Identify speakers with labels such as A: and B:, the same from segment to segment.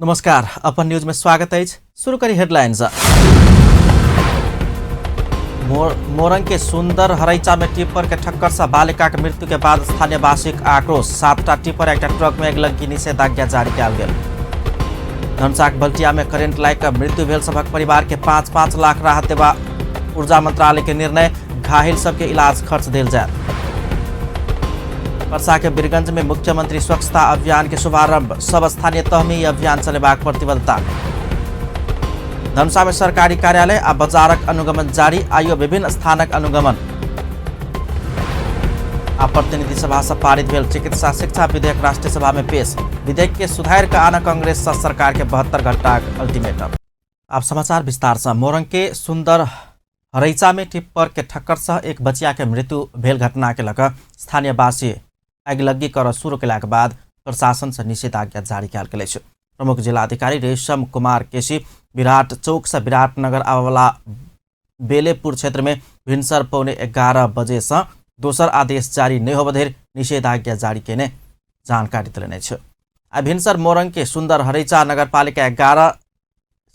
A: नमस्कार, अपन न्यूज में स्वागत अछि। शुरू करी हेडलाइंस। मोरंग के सुंदर हरैचा में टिप्पर के ठक्कर से बालिका के मृत्यु के बाद स्थानीयवासी के आक्रोश। 7टा टिप्पर एकटा ट्रक में अगिलग्गी निषेधाज्ञा जारी कयल गेल। धनसाक बल्टिया में करेंट लागि कऽ मृत्यु भेल सभक परिवार के 5-5 लाख राहत देबा ऊर्जा मंत्रालय के निर्णय। घायल सबके इलाज खर्च देल जायत। परसा के बीरगंज में मुख्यमंत्री स्वच्छता अभियान के शुभारंभ। सब स्थानीय तह में ई अभियान चलेबाक प्रतिबद्धता। धनुषा में सरकारी कार्यालय आ बाजारक अनुगमन जारी। आइयो विभिन्न स्थानक अनुगमन। आ प्रतिनिधि सभा से पारित भेल चिकित्सा शिक्षा विधेयक राष्ट्रीय सभा में पेश। विधेयक के सुधार के आना कांग्रेस से सरकार के 72 घंटा अल्टीमेटम। आप समाचार विस्तार से। मोरंग के सुंदर हरैचा में टिप्पर के ठक्कर से एक बचिया के मृत्यु भेल घटना के लग स्थानीयवासी अगिलग्गी कर शुरू कयलाक बाद प्रशासन से निषेधाज्ञा जारी कयल गेल अछि। प्रमुख जिलाधिकारी रेशम कुमार केसी विराट चौक से विराटनगर आबयवला बेलेपुर क्षेत्र में भिनसर 10:45 बजे से दोसर आदेश जारी नहीं होबय धरि निषेधाज्ञा जारी केने जानकारी देलनि अछि। आ भिनसर मोरंग के सुंदर हरैचा नगरपालिका 11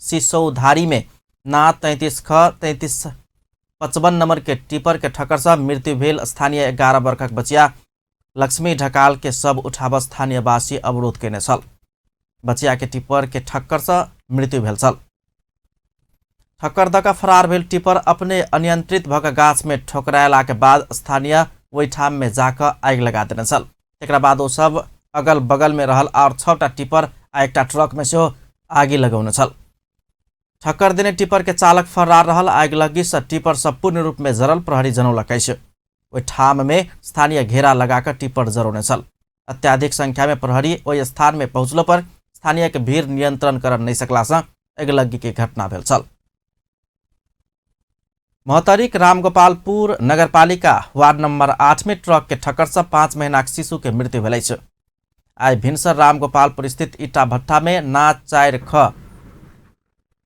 A: सिसौधारी में ना 33 ख 3355 नंबर के टिपर के ठक्कर से मृत्यु भेल स्थानीय 11 वर्षक बचिया लक्ष्मी ढकाल के शव उठाब स्थानीयवासी अवरोध केने छल। बचिया के टिपर के ठक्कर से मृत्यु भेल छल। ठक्कर दऽ कऽ फरार भेल टिपर अपने अनियंत्रित भऽ कऽ गाछ में ठोकरायला के बाद स्थानीय ओहिठाम में जाकऽ आगि लगा देने छल। तकरा बाद ओ सब अगल बगल में रहल और 6टा टिपर आ एकटा ट्रक में सेहो आगि लगौने छल। ठक्कर देने टिपर के चालक फरार रहल। आगिलग्गी से टिपर सब पूर्ण रूप में जरल प्रहरी जनौलक अछि। ओहि ठाम में स्थानीय घेरा लगा कऽ टिपर जरौने छल। अत्याधिक संख्या में प्रहरी ओहि स्थान में पहुंचलो पर स्थानीय के भीड़ नियंत्रण कर नहीं सकला से अगिलग्गी के घटना भेल छल। महोत्तरीक रामगोपालपुर नगरपालिका वार्ड नंबर 8 में ट्रक के ठक्कर से 5 महीनाक शिशु के मृत्यु भेल अछि। आइ भिनसर रामगोपालपुर स्थित ईटा भट्ठा में ना 4 ख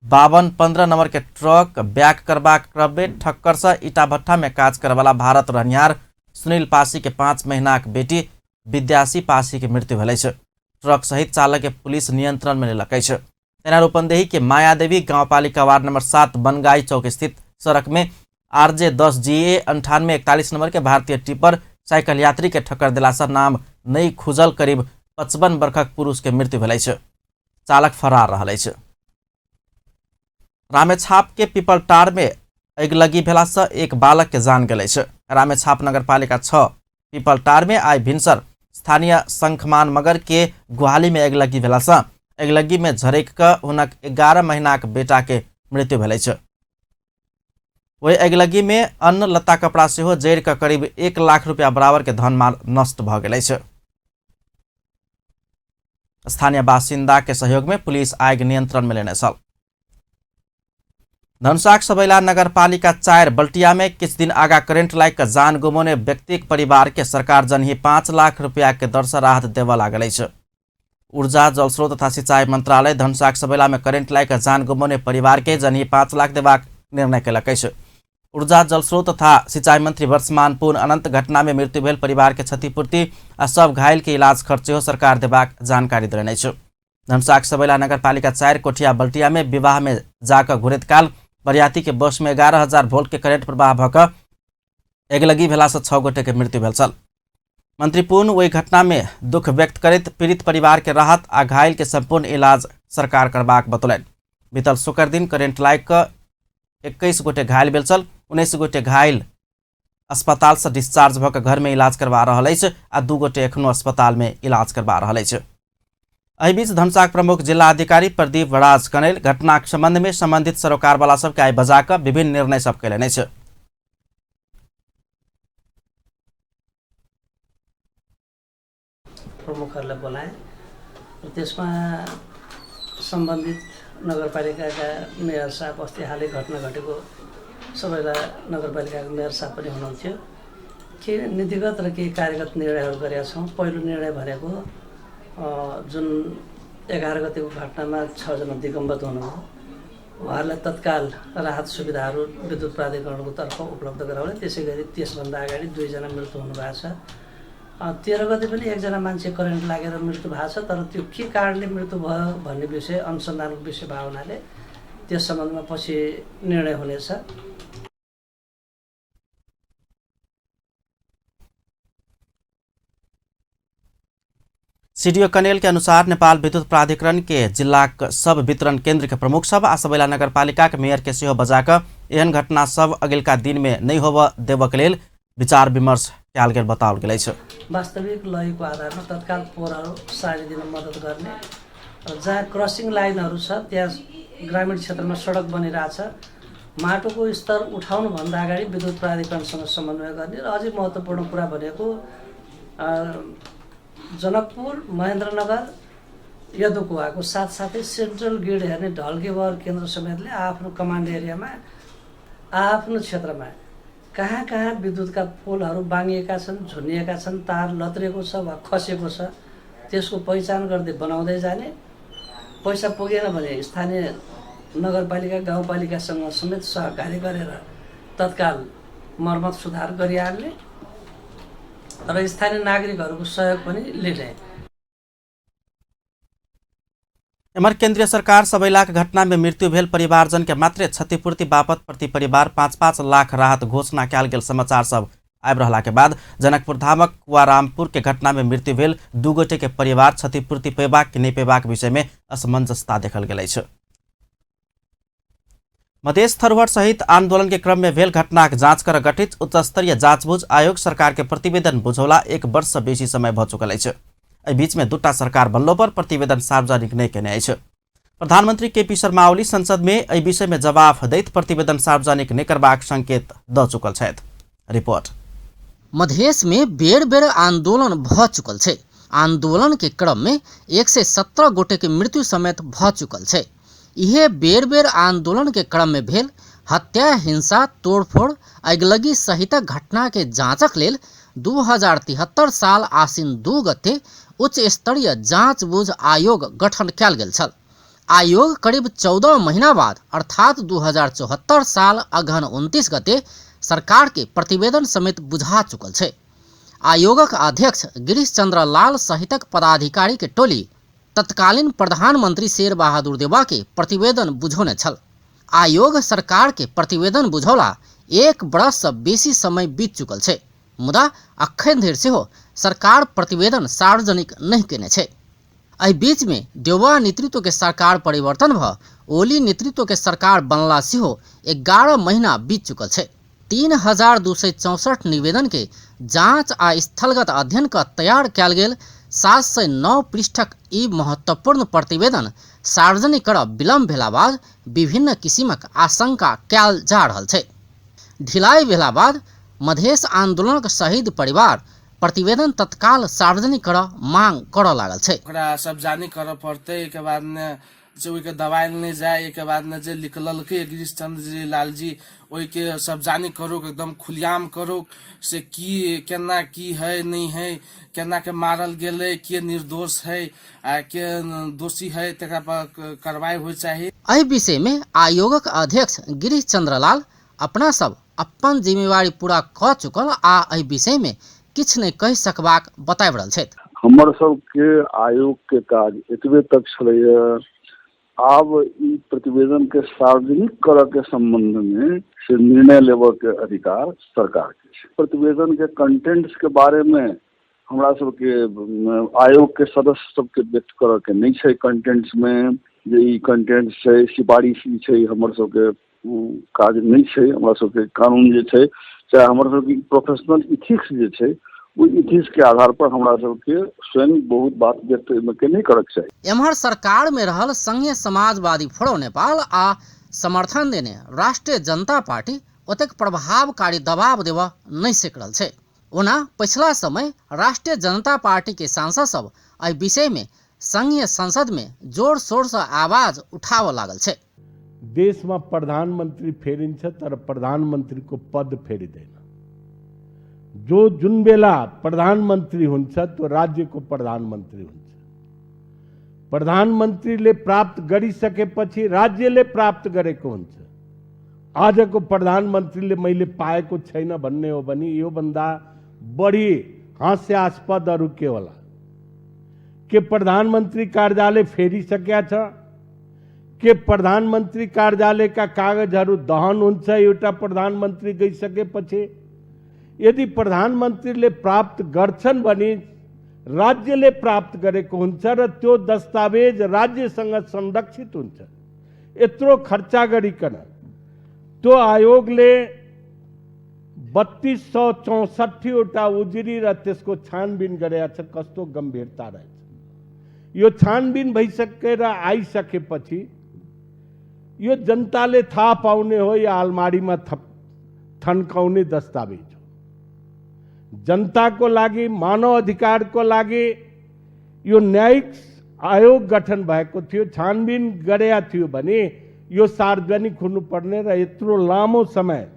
A: 5215 नंबर के ट्रक बैक करबाक क्रम में ठक्कर से ईटा भट्ठा में काज करवाला भारत रहनिहार सुनील पासी के 5 महीनाक बेटी विद्यासी पासी के मृत्यु भेल अछि। ट्रक सहित चालक के पुलिस नियंत्रण में लेलक अछि। तेना रूपंदेही के मायादेवी गांवपालिका वार्ड नंबर 7 बनगाई चौक स्थित सड़क में आरजे 10 जीए 9841 नंबर के भारतीय टिपर साइकिल यात्री के ठक्कर देला से नाम नहीं खुजल करीब 55 वर्षक पुरुष के मृत्यु भेल अछि। चालक फरार रहल अछि। रामेछाप के पीपलटार में अगिलग्गी भेला से एक बालक के जान गेल अछि। रामेछाप नगरपालिका 6 पीपलटार में आइ भिनसर स्थानीय शंखमान मगर के गुहाली में अगिलग्गी भेला से अगिलग्गी में झरकि कऽ हुनक 11 महीनाक बेटा के मृत्यु भेल अछि। ओहि अगिलग्गी में अन्न लत्ता कपड़ा सेहो जरि कऽ करीब 1 लाख रुपया बराबर के धन माल नष्ट भऽ गेल अछि। स्थानीय बासिन्दा के सहयोग में पुलिस आगि नियंत्रण में लेने छल। धनुषाक सबैला नगरपालिका 4 बल्टिया में किछु दिन आगा करेंट लागि कऽ जान गुमौने व्यक्तिक परिवार के सरकार जनही 5 लाख रुपया के दर से राहत देबऽ लागल अछि। ऊर्जा जलस्रोत तथा सिंचाई मंत्रालय धनुषाक सबैला में करेंट लागि कऽ जान गुमौने परिवार के जनही 5 लाख देबाक निर्णय केलक अछि। ऊर्जा जलस्रोत तथा सिंचाई मंत्री वर्षमान पुन अनंत घटना में मृत्यु भेल परिवार के क्षतिपूर्ति आ सब घायल के इलाज खर्च सेहो सरकार देबाक जानकारी देलनि अछि। धनुषाक सबैला नगरपालिका 4 कोठिया बल्टिया में विवाह में जाकऽ घुरैत काल बरियाती के बस में 11,000 वोल्ट के करेंट प्रवाह भऽ कऽ अगिलग्गी भेला से 6 गोटे के मृत्यु भेल छल। मंत्री पुन ओहि घटना में दुख व्यक्त करैत पीड़ित परिवार के राहत आ घायल के संपूर्ण इलाज सरकार करबाक बतौलनि। बीतल शुक्र दिन करेंट लागि कऽ 21 गोटे घायल भेल छल। 19 गोटे घायल अस्पताल से डिस्चार्ज भऽ कऽ घर में इलाज करवा रहल अछि आ 2 गोटे एखनो अस्पताल में इलाज करवा रहल अछि। एहि बीच धनुषाक प्रमुख जिलाधिकारी प्रदीप राज कनेल घटनाक संबंध में संबंधित सरोकारवाला सबके आइ बजा कऽ विभिन्न निर्णय सब कयलनि अछि।
B: प्रमुखहरूलाई बोलाएँ र त्यसमा सम्बन्धित नगरपालिकाका मेयर साहब, अस्ति हालै घटना घटेको सबैला नगरपालिकाको मेयर साहब पनि हुनुहुन्थ्यो। केही नीतिगत र केही कार्यगत निर्णयहरू गरेका छौँ। पहिलो निर्णय भनेको जुन 11 गतेको घटनामा 6 जना दिगम्बत हुनुभयो, उहाँहरूलाई तत्काल राहत सुविधाहरू विद्युत प्राधिकरणको तर्फ उपलब्ध गराउने। त्यसै गरी त्यसभन्दा अगाडि 2 जना मृत्यु हुनुभएको छ, 13 गते पनि एकजना मान्छे करेन्ट लागेर मृत्यु भएको छ, तर त्यो के कारणले मृत्यु भयो भन्ने विषय अनुसन्धानको विषय भएको हुनाले त्यस सम्बन्धमा पछि निर्णय हुनेछ।
A: सीडीओ कनेल के अनुसार नेपाल विद्युत प्राधिकरण के जिलाक सब वितरण केंद्र के प्रमुख सब आ सबैला नगरपालिका के मेयर के सेहो बजा कऽ एहन घटना सब अगिलका दिन में नहीं होबऽ देबऽ के लेल विचार विमर्श कयल गेल बताओल गेल अछि।
B: वास्तविक लयको आधारमा तत्काल पोहोरहरू सारिदिन मद्दत गर्ने र जहाँ क्रसिङ लाइनहरू छ त्यहाँ ग्रामीण क्षेत्रमा सडक बनिरहेछ, माटोको स्तर उठाउनुभन्दा अगाडि विद्युत प्राधिकरणसँग समन्वय गर्ने र अझै महत्त्वपूर्ण कुरा भनेको जनकपुर, महेन्द्रनगर, यदुकुवाको साथसाथै सेन्ट्रल ग्रिड हेर्ने ढल्केबर केन्द्र समेतले आफ्नो कमान्ड एरियामा आफ्नो क्षेत्रमा कहाँ कहाँ विद्युतका पोलहरू बाङ्गिएका छन्, झुन्डिएका छन्, तार लत्रिएको छ वा खसेको छ त्यसको पहिचान गर्दै बनाउँदै जाने, पैसा पुगेन भने स्थानीय नगरपालिका गाउँपालिकासँग समेत सहकार्य गरेर तत्काल मर्मत सुधार गरिहाल्ने र स्थानीय नागरिकहरूको सहयोग पनि लिने।
A: एम्हर केंद्रीय सरकार सबैलाक घटना में मृत्यु भेल परिवारजन के मात्रे क्षतिपूर्ति बापत प्रति परिवार 5-5 लाख राहत घोषणा कयल गेल समाचार सब आबि रहला के बाद जनकपुर धामक कुआरामपुर के घटना में मृत्यु भेल 2 गोटे के परिवार क्षतिपूर्ति पेबाक कि नहि पेबाक विषय में असमंजसता देखल गेल अछि। मधेश थरुहट सहित आंदोलन के क्रम में भेल घटनाक जांच कर गठित उच्च स्तरीय जांचबूझ आयोग सरकार के प्रतिवेदन बुझौला 1 वर्ष से बेसी समय भ चुकल अछि। एहि बीच में 2टा सरकार बनलो पर प्रतिवेदन सार्वजनिक नहि केने अछि। प्रधानमंत्री केपी शर्मा ओली संसद में एहि विषय में जवाब दैत प्रतिवेदन सार्वजनिक नहि करबाक संकेत द चुकल छथि। रिपोर्ट।
C: मधेश में बेर बेर आंदोलन भ चुकल छै। आंदोलन के क्रम में 117 गोटे के मृत्यु समेत भ चुकल छै। इहे बेर बेर आंदोलन के क्रम में भेल हत्या, हिंसा, तोड़फोड़, अगलगी सहितक घटना के जांचक लेल 2073 साल आसिन 2 गते उच्च स्तरीय जांच बुझ आयोग गठन कयल गेल छल। आयोग करीब 14 महीना बाद अर्थात 2074 साल अगहन 29 गते सरकार के प्रतिवेदन समेत बुझा चुकल छै। आयोगक अध्यक्ष गिरीश चंद्र लाल सहितक पदाधिकारी के टोली तत्कालीन प्रधानमंत्री शेर बहादुर देवा के प्रतिवेदन बुझौने छल। आयोग सरकार के प्रतिवेदन बुझौला 1 बरस से बेसी समय बीत चुकल छै, मुदा अखन धरि सेहो सरकार प्रतिवेदन सार्वजनिक नहि केने छै। एहि बीच में देउबा नेतृत्व के सरकार परिवर्तन भ ओली नेतृत्व के सरकार बनला सेहो 11 महीना बीत चुकल छै। 3264 निवेदन के जांच आ स्थलगत अध्ययन का तैयार कयल गेल 709 पृष्ठक ई महत्वपूर्ण प्रतिवेदन सार्वजनिक करब विलम्ब भेला बाद विभिन्न किसिमक आशंका कयल जा रहल छै। ढिलाई भेला बाद मधेश आंदोलनक शहीद परिवार प्रतिवेदन तत्काल सार्वजनिक कर मांग करऽ लागल छै।
D: ओकरा सब जानी करऽ पड़तै, एहिके बाद ने जे ओहिके दबाइ नहि जाय, एहिके बाद ने जे लिखलकै गिरीश चंद्र जी लालजी ओहिके सब जानी करू, एकदम खुलियाम करू से की केना की है नहीं है, केना के मारल गेलै, के निर्दोष है आ के दोषी है, तकरा पर कार्रवाई होइ चाही।
C: एहि विषय में आयोगक अध्यक्ष गिरीश चंद्र लाल अपना सब अपन जिम्मेवारी पूरा कऽ चुकल आ एहि विषय में किछु नहि कहि सकबाक बताबि रहल छथि।
E: हमर सबके आयोग के काज एतबे तक छलैया। आब ई प्रतिवेदन के सार्वजनिक करऽ के संबंध में से निर्णय लेबऽ के अधिकार सरकार के छै। प्रतिवेदन के कंटेंट्स के बारे में हमरा सबके आयोग के सदस्य सबके व्यक्त करऽ के नहि छै। कंटेंट्स में जे ई कंटेंट्स छै, सिफारिश ई छै, हमर सबके काज नहि छै। हमरा सबके कानून जे छै, चाहे हमर सबके प्रोफेशनल इथिक्स जे छै, ओहि इथिक्स के आधार पर हमरा सबके स्वयं बहुत बात व्यक्त एहिमे के नहि करक चाही।
C: एम्हर सरकार में रहल संघीय समाजवादी फोरम नेपाल आ समर्थन देने राष्ट्रीय जनता पार्टी ओतेक प्रभावकारी दबाव देबऽ नहि सकि रहल छै। ओना पछिला समय राष्ट्रीय जनता पार्टी के सांसद सब एहि विषय में संघीय संसद में जोर शोर से आवाज उठाबऽ लागल छै।
F: देशमा प्रधानमन्त्री फेरिन्छ तर प्रधानमन्त्रीको पद फेरिँदैन। जो जुन बेला प्रधानमन्त्री हुन्छ त्यो राज्यको प्रधानमन्त्री हुन्छ। प्रधानमन्त्रीले प्राप्त गरिसकेपछि राज्यले प्राप्त गरेको हुन्छ। आजको प्रधानमन्त्रीले मैले पाएको छैन भन्ने हो भने योभन्दा बढी हास्यास्पद अरू के होला? के प्रधानमन्त्री कार्यालय फेरिसकेका छ? के प्रधानमन्त्री कार्यालयका कागजहरू दहन हुन्छ एउटा प्रधानमन्त्री गइसकेपछि? यदि प्रधानमन्त्रीले प्राप्त गर्छन् भने राज्यले प्राप्त गरेको हुन्छ र त्यो दस्तावेज राज्यसँग संरक्षित हुन्छ। यत्रो खर्चा गरिकन त्यो आयोगले 3264वटा उजुरी र त्यसको छानबिन गरेका छ। कस्तो गम्भीरता रहेछ! यो छानबिन भइसकेर आइसकेपछि यो जनताले थाहा पाउने हो या आलमारीमा थन्काउने दस्तावेज हो? जनताको लागि, मानव अधिकारको लागि यो न्यायिक आयोग गठन भएको थियो, छानबिन गरेका थियो भने यो सार्वजनिक हुनुपर्ने र यत्रो लामो समय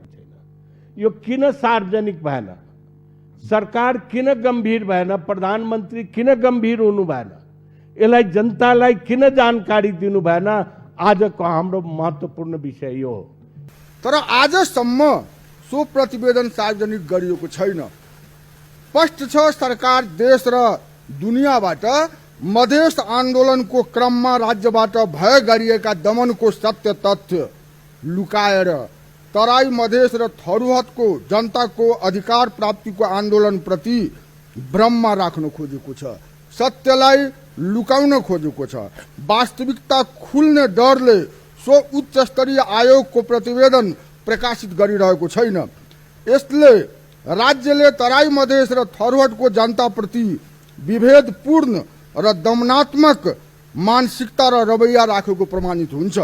F: यो किन सार्वजनिक भएन? सरकार किन गम्भीर भएन? प्रधानमन्त्री किन गम्भीर हुनु भएन? यसलाई जनतालाई किन जानकारी दिनु भएन? आजको हाम्रो महत्त्वपूर्ण विषय यो हो।
G: तर आजसम्म सो प्रतिवेदन सार्वजनिक गरिएको छैन। स्पष्ट छ, सरकार देश र दुनियाँबाट मधेस आन्दोलनको क्रममा राज्यबाट भय गरिएका दमनको सत्य तथ्य लुकाएर तराई, मधेस र थरूहटको जनताको अधिकार प्राप्तिको आन्दोलनप्रति भ्रममा राख्न खोजेको छ, सत्यलाई लुकाउन खोजेको छ। वास्तविकता खुल्ने डरले सो उच्च स्तरीय आयोगको प्रतिवेदन प्रकाशित गरिरहेको छैन। यसले राज्यले तराई, मधेस र थरूहटको जनताप्रति विभेदपूर्ण र दमनात्मक मानसिकता र रवैया राखेको प्रमाणित हुन्छ।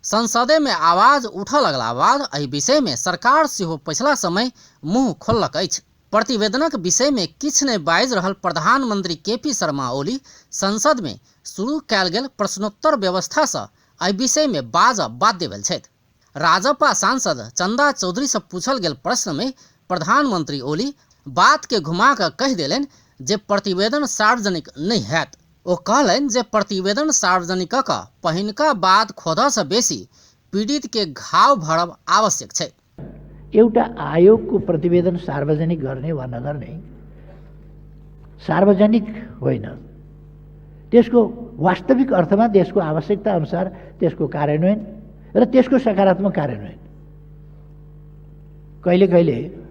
C: संसदे में आवाज उठऽ लगला बाद एहि विषय में सरकार सेहो पछिला समय मुंह खोललक अछि। प्रतिवेदनक विषय में किछु नहि बाजि रहल प्रधानमंत्री केपी शर्मा ओली संसद में शुरू कयल गेल प्रश्नोत्तर व्यवस्था सँ एहि विषय में बाजऽ बाध्य भेल छथि। राजपा सांसद चंदा चौधरी सँ पूछल गेल प्रश्न में प्रधानमंत्री ओली बात के घुमा कऽ कहि देलनि जे प्रतिवेदन सार्वजनिक नहि हैत। ओ कहलनि जे प्रतिवेदन सार्वजनिक कऽ पहिनका बाद खोधऽ सँ बेसी पीड़ित के घाव भरब आवश्यक छै।
H: एउटा आयोगको प्रतिवेदन सार्वजनिक गर्ने वा नगर्ने सार्वजनिक होइन, त्यसको वास्तविक अर्थमा देशको आवश्यकता अनुसार त्यसको कार्यान्वयन र त्यसको सकारात्मक कार्यान्वयन। कहिले कहिले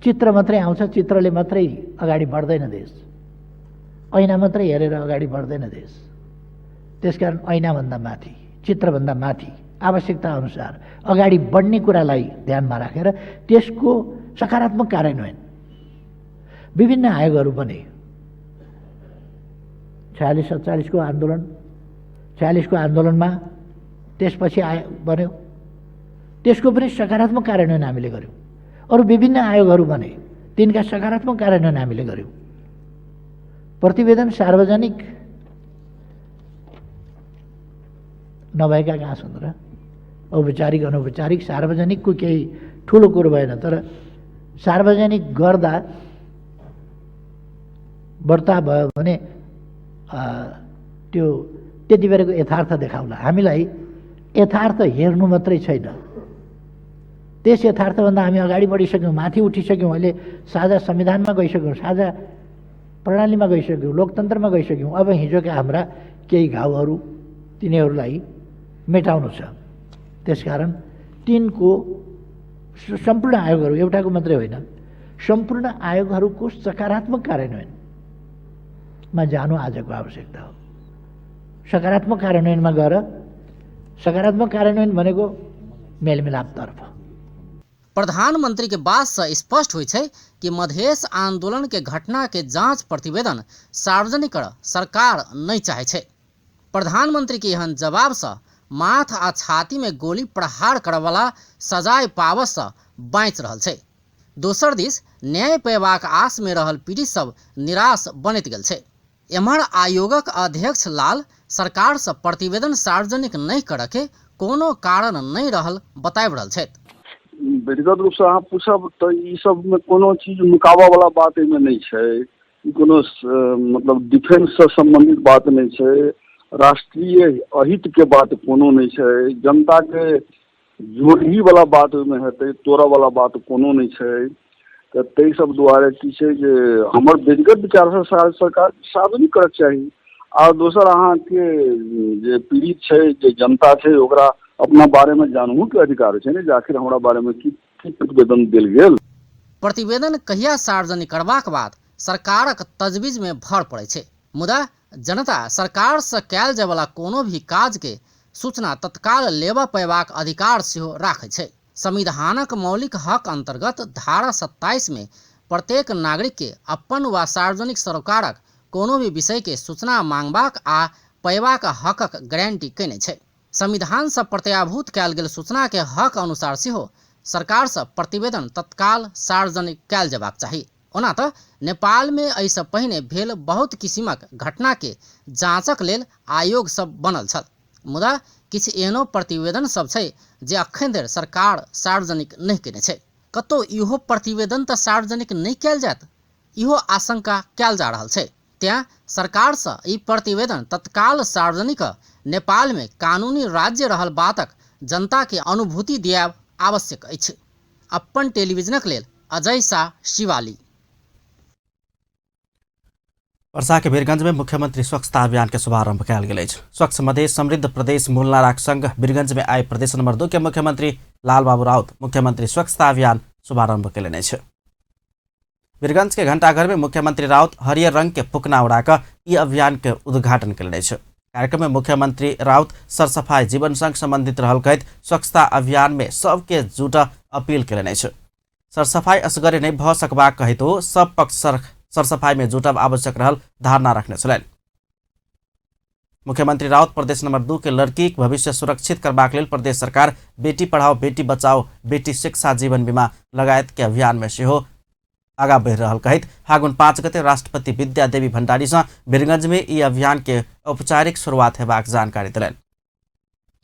H: चित्र मात्रै आउँछ, चित्रले मात्रै अगाडि बढ्दैन देश, ऐना मात्रै हेरेर अगाडि बढ्दैन देश। त्यसकारण ऐनाभन्दा माथि, चित्रभन्दा माथि आवश्यकता अनुसार अगाडि बढ्ने कुरालाई ध्यानमा राखेर त्यसको सकारात्मक कार्यान्वयन। विभिन्न आयोगहरू बने, 46 47 को आन्दोलन, 46 को आन्दोलनमा त्यसपछि आयो बन्यो, त्यसको पनि सकारात्मक कार्यान्वयन हामीले गऱ्यौँ। अरू विभिन्न आयोगहरू बने, तिनका सकारात्मक कार्यान्वयन हामीले गऱ्यौँ। प्रतिवेदन सार्वजनिक नभएका कहाँ छन् र? औपचारिक अनौपचारिक सार्वजनिकको केही ठुलो कुरो भएन, तर सार्वजनिक गर्दा बढ्ता भयो भने त्यो त्यति बेलाको यथार्थ देखाउला। हामीलाई यथार्थ हेर्नु मात्रै छैन, त्यस यथार्थभन्दा हामी अगाडि बढिसक्यौँ, माथि उठिसक्यौँ, अहिले साझा संविधानमा गइसक्यौँ, साझा प्रणालीमा गइसक्यौँ, लोकतन्त्रमा गइसक्यौँ। अब हिजोका हाम्रा केही घाउहरू तिनीहरूलाई मेटाउनु छ। त्यसकारण तिनको सम्पूर्ण आयोगहरू, एउटाको मात्रै होइन, सम्पूर्ण आयोगहरूको सकारात्मक कार्यान्वयनमा जानु आजको आवश्यकता हो। सकारात्मक कार्यान्वयनमा गएर, सकारात्मक कार्यान्वयन भनेको मेलमिलापतर्फ।
C: प्रधानमंत्री के बात से स्पष्ट होइ छै कि मधेश आंदोलन के घटना के जांच प्रतिवेदन सार्वजनिक कर सरकार नहीं चाहे छै। प्रधानमंत्री के एहन जवाब से माथ आ छाती में गोली प्रहार करवला सजाय पावऽ से बाँचि रहल छै। दोसर दिस न्याय पेबाक आस में रहल पीड़ित सब निराश बनैत गेल छै। एम्हर आयोगक अध्यक्ष लाल सरकार से प्रतिवेदन सार्वजनिक नहि करऽ के कोनो कारण नहि रहल बताबि रहल छथि।
E: व्यक्तिगत रूपसँ अहाँ पूछब तऽ ई सबमे कोनो चीज नुकाबऽ वाला बात एहिमे नहि छै। ई कोनो मतलब डिफेंससँ सम्बन्धित बात नहि छै, राष्ट्रीय अहितके बात कोनो नहि छै, जनताके जोड़ही वाला बात ओहिमे हेतै, तोड़ऽ वाला बात कोनो नहि छै। तऽ ताहि सब दुआरे की छै जे हमर व्यक्तिगत विचारसँ सरकार सार्वजनिक करक चाही। आ दोसर अहाँके जे पीड़ित छै, जे जनता छै, ओकरा अपना बारेमे जानहुके अधिकार छै ने जे आखिर हमरा बारेमे की की प्रतिवेदन देल गेल।
C: प्रतिवेदन कहिया सार्वजनिक करबाक बाद सरकारक तजवीज में भर पड़ै छै, मुदा जनता सरकार से कयल जायवला कोनो भी काज के सूचना तत्काल लेबऽ पयबाक अधिकार सेहो राखै छै। संविधानक मौलिक हक अंतर्गत धारा 27 में प्रत्येक नागरिक के अपन वा सार्वजनिक सरोकारक कोनो भी विषय के सूचना मांगबाक आ पयबाक हकक गारंटी कयने छै। संविधान सँ प्रत्याभूत कयल गेल सूचना के हक अनुसार सेहो सरकार सँ प्रतिवेदन तत्काल सार्वजनिक कयल जेबाक चाही। ओना तऽ नेपाल मे एहिसँ पहिने भेल बहुत किसिमक घटना के जांचक लेल आयोग सब बनल छल, मुदा किछु एहनो प्रतिवेदन सब छै जे अखन धरि सरकार सार्वजनिक नहि कयने छै। कतौ इहो प्रतिवेदन तऽ सार्वजनिक नहि कयल जायत, इहो आशंका कयल जा रहल छै। तें सरकार सँ ई प्रतिवेदन तत्काल सार्वजनिक नेपाल मे कानूनी राज्य रहल बातक जनता के अनुभूति दियायब आवश्यक अछि। अप्पन टेलीविजनक लेल अजय शाह, शिवाली।
A: वर्षा के वीरगंज में मुख्यमंत्री स्वच्छता अभियान के शुभारंभ कयल गेल अछि। स्वच्छ मधेश समृद्ध प्रदेश मूल नाराक संग वीरगंज में आइ प्रदेश नंबर 2 के मुख्यमंत्री लालबाबू राउत मुख्यमंत्री स्वच्छता अभियान शुभारंभ कयलनि अछि। वीरगंज के घंटाघर में मुख्यमंत्री राउत हरियर रंग के फुकना उड़ाकऽ ई अभियान के उद्घाटन कयलनि अछि। कार्यक्रम में मुख्यमंत्री राउत सरसफाई जीवन संग संबंधित रहल कहैत स्वच्छता अभियान में सबके जुट अपील कयलनि अछि। सरसफाई असगरे नहि भऽ सकबाक कहैत ओ सब पक्ष सरसफाई में जुटब आवश्यक रहल धारणा रखने छलनि। मुख्यमंत्री राउत प्रदेश नंबर 2 के लड़की भविष्य सुरक्षित करबाक लेल प्रदेश सरकार बेटी पढ़ाओ बेटी बचाओ बेटी शिक्षा जीवन बीमा लगायत के अभियान में सेहो आगा बढ़ि रहल कहैत फागुन 5 गते राष्ट्रपति विद्या देवी भंडारी सँ वीरगंज में ई अभियान के औपचारिक शुरुआत हेबाक जानकारी देलनि।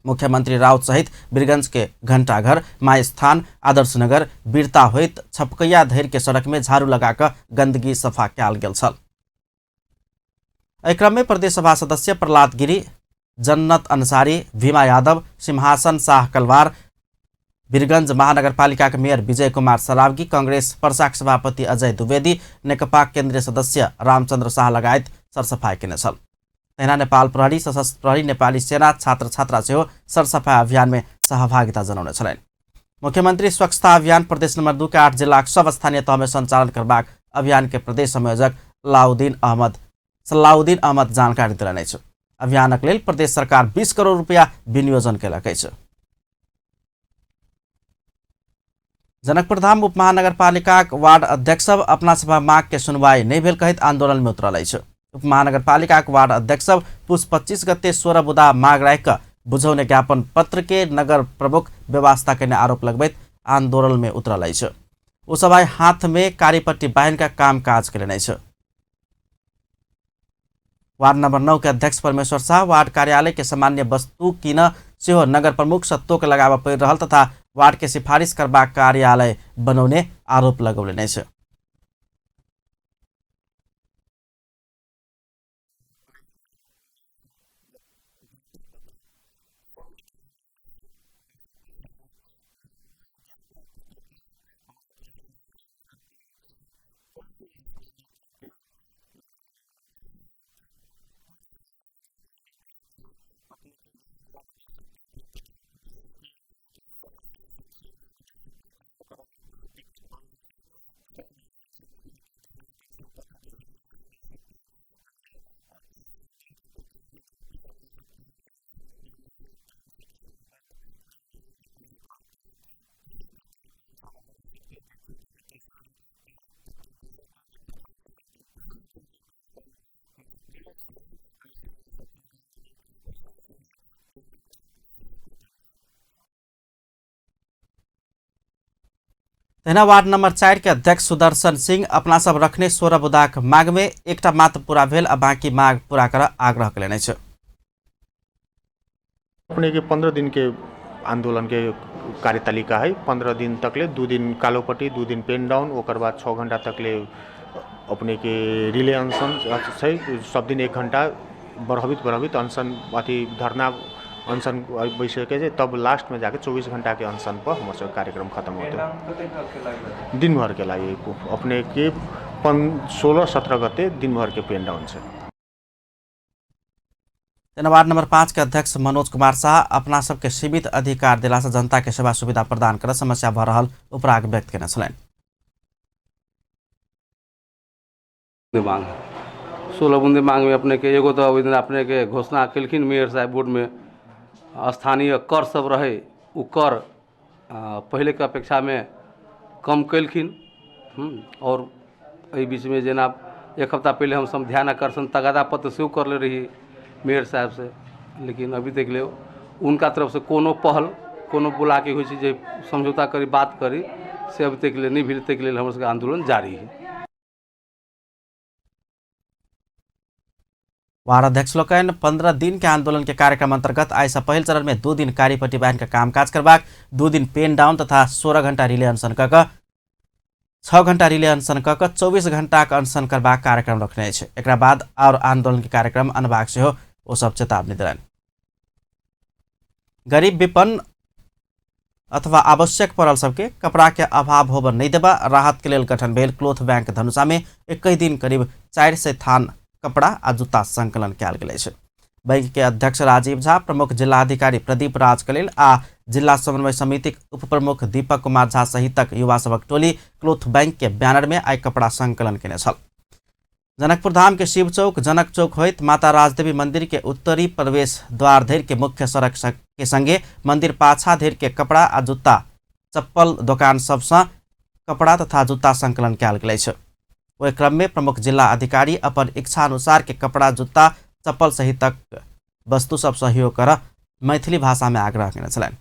A: मुख्यमंत्री राउत सहित वीरगंज के घंटाघर, माई स्थान, आदर्श नगर, वीरता होइत छपकैया धरि के सड़क में झाड़ू लगाकऽ गंदगी सफा कयल गेल छल। एहि क्रम में प्रदेश सभा सदस्य प्रहलाद गिरी, जन्नत अंसारी, भीमा यादव, सिंहासन शाह कलवार, वीरगंज महानगरपालिका के मेयर विजय कुमार सरावगी, कांग्रेस पर्साक सभापति अजय द्विवेदी, नेकपा केंद्रीय सदस्य रामचंद्र शाह लगायत सरसफाई केने छल। तहिना नेपाल प्रहरी, सशस्त्र प्रहरी, नेपाली सेना, छात्र छात्रा सेहो सरसफाई अभियान में सहभागिता जनौने छलनि। मुख्यमंत्री स्वच्छता अभियान प्रदेश नंबर 2 के 8 जिलाक सब स्थानीय तह में संचालन करबाक अभियान के प्रदेश संयोजक सलाउद्दीन अहमद जानकारी देलनि अछि। अभियानक लेल प्रदेश सरकार 20 करोड़ रुपया विनियोजन केलक अछि। जनकपुरधाम उप महानगरपालिकाक वार्ड अध्यक्ष सब अपना सभा माग के सुनवाई नहीं भेल कहैत आंदोलन में उतरल अछि। उप महानगरपालिकाक वार्ड अध्यक्ष सब पुस 25 गते 16 बुदा माग राखि कऽ बुझौने ज्ञापन पत्र के नगर प्रमुख व्यवस्था केने आरोप लगबैत आंदोलन में उतरल अछि। ओ सब आइ हाथ में कारीपट्टी बान्हि कऽ काम काज केलनि अछि। वार्ड नंबर 9 के अध्यक्ष परमेश्वर शाह वार्ड कार्यालय के सामान्य वस्तु किन सेहो नगर प्रमुख सँ तोक लगाबऽ पड़ि रहल तथा वार्ड के सिफारिश करबाक कार्यालय बनौने आरोप लगौलनि अछि। तहिना वार्ड नंबर 4 के अध्यक्ष सुदर्शन सिंह अपना सब रखने 16 बुदाक माग में एकटा मात्र पूरा भेल आ बाकी माग पूरा कर आग्रह केलनि अछि।
I: अपने के 15 दिन के आंदोलन के कार्यतालिका है। 15 दिन तक ले 2 दिन कालोपट्टी, 2 दिन पेन डाउन, ओकर बाद 6 घंटा तक ले अपने के रिले अनशन छै। सब दिन 1 घंटा बढ़बित बढ़बित अनशन अथी धरना अनशन बैसके छै, तब लास्टमे जाके 24 घंटाके अनशन पर हमर सबके कार्यक्रम खत्म होतै। दिन भरके लागि अपनेके 16-17 गते दिन भरके पेन डाउन छै।
A: तेना वार्ड नंबर 5 के अध्यक्ष मनोज कुमार शाह अपना सबके सीमित अधिकार दिला से जनता के सेवा सुविधा प्रदान कर समस्या भऽ रहल उपराग व्यक्त केने छलनि।
J: मांग 16 बूंदे मांग में अपने के एगो तो ओहि दिन अपने के घोषणा केलखिन मेयर साहब बोर्ड में स्थानीय कर सब रहे उ कर पहले के अपेक्षा में कम केलखिन। और एहि बीच में जेना एक हफ्ता पहले हम सब ध्यान आकर्षण तगादा पत्र सेहो करले रही मेयर साहब से, लेकिन अभी देख लियौ उनका तरफ से कोनो पहल कोनो बुला के होइ छै जे समझौता करी बात करी से अभी तक लेल नहि भेल। ताहिके लेल हमर सबके आंदोलन जारी है।
A: वार्ड अध्यक्ष लोकनि 15 दिन के आंदोलन के कार्यक्रम अंतर्गत आइ से पहिल चरण में 2 दिन कार्यपट्टी बान्हि के कामकाज करबाक, 2 दिन पेन डाउन तथा 16 घंटा रिले अनशन क कऽ 6 घंटा रिले अनशन क कऽ 24 घंटाक अनशन करबाक कार्यक्रम रखने अछि। एकरा बाद और आंदोलन के कार्यक्रम अनबाक सेहो ओ सब चेतावनी देलनि। गरीब विपन्न अथवा आवश्यक पड़ल सबके कपड़ा के अभाव होबऽ नहि देबा राहत के लेल गठन भेल क्लोथ बैंक धनुषा में 21 दिन करीब 400 थान कपड़ा आ जूता संकलन कयल गेल अछि। बैंक के अध्यक्ष राजीव झा, प्रमुख जिलाधिकारी प्रदीप राज कलेल आ जिला समन्वय समितिक उप प्रमुख दीपक कुमार झा सहितक युवा सभक टोली क्लोथ बैंक के बैनर में आइ कपड़ा संकलन केने छल। जनकपुर धाम के शिव चौक, जनक चौक होइत माता राजदेवी मंदिर के उत्तरी प्रवेश द्वार धरि के मुख्य सड़क के संगे मंदिर पाछा धरि के कपड़ा आ जूता चप्पल दोकान सबसँ कपड़ा तथा जूता संकलन कयल गेल अछि। ओहि क्रम में प्रमुख जिला अधिकारी अपन इच्छा अनुसार के कपड़ा जूता चप्पल सहितक वस्तु सब सहयोग कर मैथिली भाषा में आग्रह केने छलनि।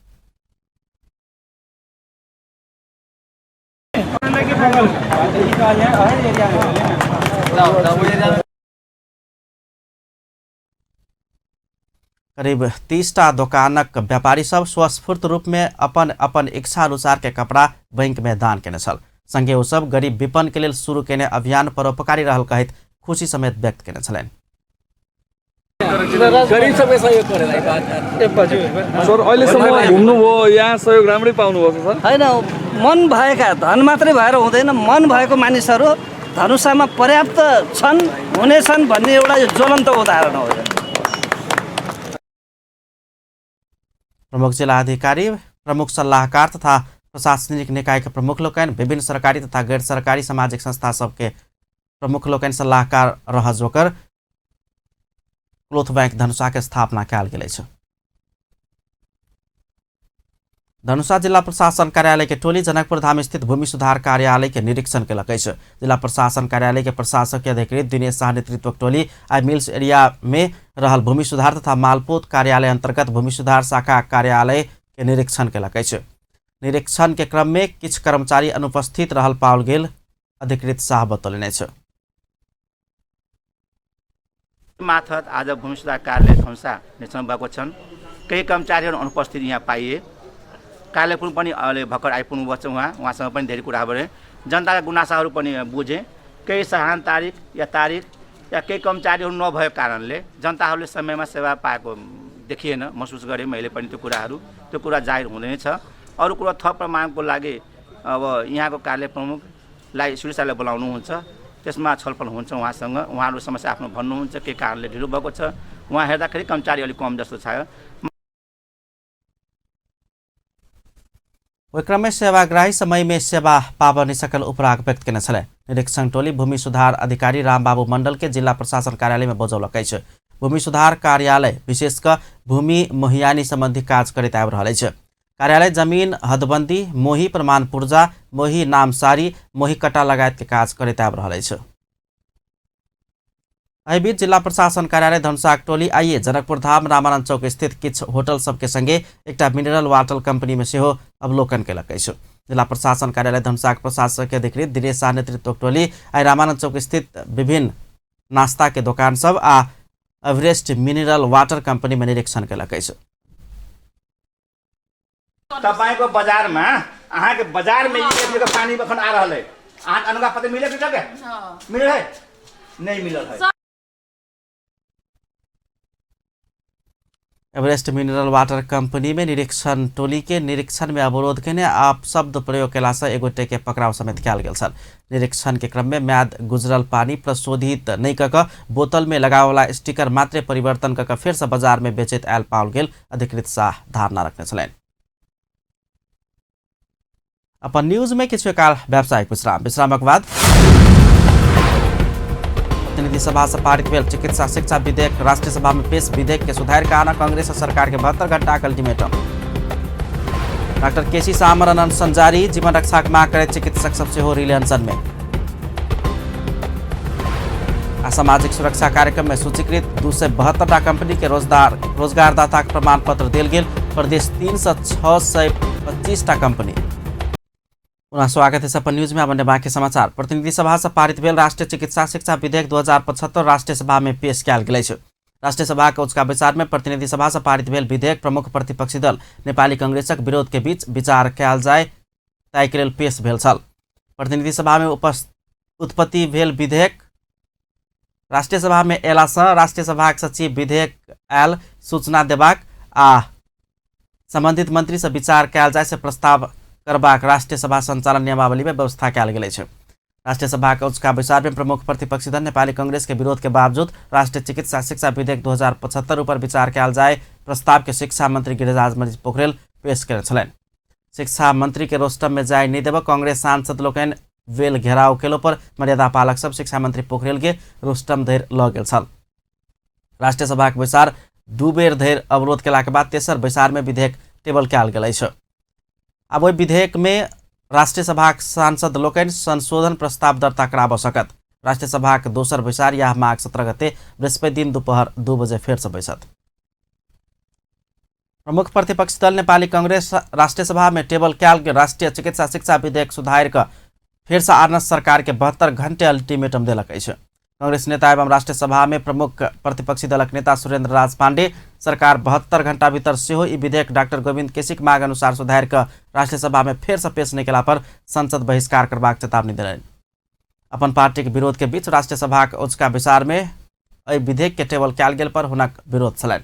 A: करीब 30टा दोकानक व्यापारी सब स्वस्फूर्त रूप में अपन अपन इच्छा अनुसार के कपड़ा बैंक में दान केने छल। संगे ओ सब गरीब विपन्न के लेल शुरू केने अभियान परोपकारी रहल कहैत खुशी समेत व्यक्त केने छलनि।
K: गरीब सबके सहयोग करेला बात। सर अहिलेसम्म घुम्नुभयो, यहाँ सहयोग राम्रै पाउनुभयो सर?
B: होइन, मन भएका धन मात्रै भएर हुँदैन, मन भएको मानिसहरू धनुषामा पर्याप्त छन्, हुनेछन् भन्ने एउटा यो ज्वलन्त उदाहरण हो।
A: प्रमुख जिलाधिकारी, प्रमुख सल्लाहकार तथा प्रशासनिक निकाय के प्रमुख लोकनि, विभिन्न सरकारी तथा गैर सरकारी सामाजिक संस्था सबके प्रमुख लोकनि सल्लाहकार रह जोकर क्लोथ बैंक धनुषा के स्थापना कयल गेल अछि। धनुषा जिला प्रशासन कार्यालय के टोली जनकपुर धाम स्थित भूमि सुधार कार्यालय के निरीक्षण केलक अछि। जिला प्रशासन कार्यालय के प्रशासकीय अधिकृत दिनेश शाह नेतृत्वक टोली आइ मिल्स एरिया में रहल भूमि सुधार तथा मालपोत कार्यालय अंतर्गत भूमि सुधार शाखा कार्यालय के निरीक्षण केलक अछि। निरीक्षण के क्रम में किछु कर्मचारी अनुपस्थित रहल पाओल गेल अधिकृत शाह बतौलनि अछि।
L: मार्फत आज भूमि सुधार कार्यालय धनुषा निरीक्षण भएको छन्। केही कर्मचारीहरू अनुपस्थित यहाँ पाइए। कार्यालय पनि अहिले भर्खर आइपुग्नु भएको छ। उहाँसँग पनि धेरै कुरा गरेँ, जनताका गुनासाहरू पनि बुझेँ। केही साधारण तारिक या तारिक या केही कर्मचारीहरू नभएको कारणले जनताहरूले समयमा सेवा पाएको देखिएन, महसुस गरेँ मैले पनि। त्यो कुरा जाहिर हुँदै छ। अरू कुरा थप प्रमाणको लागि अब यहाँको कार्यालय प्रमुखलाई सुरक्षाले बोलाउनुहुन्छ, त्यसमा छलफल हुन्छ उहाँसँग, उहाँहरू समस्या आफ्नो भन्नुहुन्छ, के कारणले ढिलो भएको छ। उहाँ हेर्दाखेरि कर्मचारी अलिक कम जस्तो छ।
A: ओहि क्रममे सेवाग्राही समयमे सेवा पाबऽ नहि सकल उपराग व्यक्त केने छलै। निरीक्षण टोली भूमि सुधार अधिकारी रामबाबू मंडल के जिला प्रशासन कार्यालय में बजौलक अछि। भूमि सुधार कार्यालय विशेष कऽ भूमि मोहियानी संबंधी काज करैत आबि रहल अछि। कार्यालय जमीन हदबंदी, मोही प्रमाण पुर्जा, मोही नामसारी, मोही कटा लगायत के काज करैत आबि रहल अछि। एहि बीच जिला प्रशासन कार्यालय धनुषाक टोली आइए जनकपुर धाम रामानंद चौक स्थित किछु होटल सबके संगे एकटा मिनरल वाटर कंपनी में सेहो अवलोकन केलक अछि। जिला प्रशासन कार्यालय धनुषाक प्रशासकीय अधिकृत दिनेश शाह नेतृत्वक टोली आइ रामानंद चौक स्थित विभिन्न नाश्ता के दोकान सब आ एवरेस्ट मिनरल वाटर कंपनी में निरीक्षण केलक अछि।
L: तपाईँको बजारमा, अहाँके बजारमे ई पानी एखन आ रहल है, अहाँके अनुज्ञा पत्र मिले कि मिलल है? नहीं मिलल है।
A: एवरेस्ट मिनरल वाटर कंपनी में निरीक्षण टोली के निरीक्षण में अवरोध केने अपशब्द प्रयोग केला से एक गोटे के पकड़ाव समेत कयल गेल छल। निरीक्षण के क्रम में म्याद गुजरल पानी प्रशोधित नहि कऽ कऽ बोतल में लगावला स्टिकर मात्रे परिवर्तन कऽ कऽ फेर से बाजार में बेचैत आयल पाओल गेल अधिकृत शाह धारणा रखने छलनि। अपन न्यूज में किछु काल व्यावसायिक विश्राम, विश्रामक बाद प्रतिनिधि सभा से पारित भेल चिकित्सा शिक्षा विधेयक राष्ट्रीय सभा में पेश विधेयक के सुधार के आना कांग्रेस और सरकार के 72 घंटा के अल्टीमेटम। डॉक्टर केसी आमरण अनशन जारी, जीवन रक्षा के मांग करैत चिकित्सक सब सेहो रिले अनशन में। आ सामाजिक सुरक्षा कार्यक्रम में सूचीकृत 272 टा कंपनी के रोजगारदाता के प्रमाण पत्र देल गेल। प्रदेश 3 से 625 टा कंपनी। पुनः स्वागत है अपन न्यूज में। अब बाकी समाचार। प्रतिनिधि सभा से पारित भेल राष्ट्रीय चिकित्सा शिक्षा विधेयक 2075 राष्ट्रीय सभा में पेश कयल गेल अछि। राष्ट्रीय सभा के उचका विचार में प्रतिनिधि सभा से पारित भेल विधेयक प्रमुख प्रतिपक्षी दल नेपाली कांग्रेसक विरोध के बीच विचार कयल जाय ताहि के लेल पेश भेल छल। प्रतिनिधि सभा में उत्पत्ति भेल विधेयक राष्ट्रीय सभा में अयला से राष्ट्रीय सभाक सचिव विधेयक आयल सूचना देबाक आ संबंधित मंत्री से विचार कयल जाय से प्रस्ताव करबाक राष्ट्रीय सभा संचालन नियमावली में व्यवस्था कयल गेल अछि। राष्ट्रीय सभा के उचका बैसार में प्रमुख प्रतिपक्षी दल नेपाली कांग्रेस के विरोध के बावजूद राष्ट्रीय चिकित्सा शिक्षा विधेयक 2075 ऊपर विचार कयल जाय प्रस्ताव के शिक्षा मंत्री गिरिराज मणि पोखरेल पेश कयने छलनि। शिक्षा मंत्री के रोस्टम में जाय नहि देबऽ कांग्रेस सांसद लोकनि वेल घेराव केलो पर मर्यादा पालक सब शिक्षा मंत्री पोखरेल के रोस्टम धरि लऽ गेल छल। राष्ट्रीय सभा के बैसार 2 बेर धरि अवरोध केला के बाद तेसर बैसार में विधेयक टेबल कयल गेल अछि। अब ओहि विधेयक में राष्ट्रीय सभाक सांसद लोकनि संशोधन प्रस्ताव दर्ता कराबऽ सकत। राष्ट्रीय सभाक दोसर बैसार यह माघ 17 गते बृहस्पति दिन दोपहर 2 बजे फेर से बैसत। प्रमुख प्रतिपक्षी दल नेपाली कांग्रेस राष्ट्रीय सभा में टेबल कयल गेल राष्ट्रीय चिकित्सा शिक्षा विधेयक सुधारि कऽ फेर से आनत सरकार के 72 घंटे अल्टीमेटम देलक अछि। कांग्रेस नेता एवं राष्ट्रीय सभा में प्रमुख प्रतिपक्षी दलक नेता सुरेंद्र राज पांडे सरकार 72 घंटा भीतर सेहो ई विधेयक डॉक्टर गोविंद केसीक मांग अनुसार सुधारि कऽ राष्ट्रीय सभा में फेर से पेश नहि केला पर संसद बहिष्कार करबाक चेतावनी देलनि। अपन पार्टीक विरोध के बीच राष्ट्रीय सभाक उचका बैसार में एहि विधेयक के टेबल कयल गेल पर हुनक विरोध छलनि।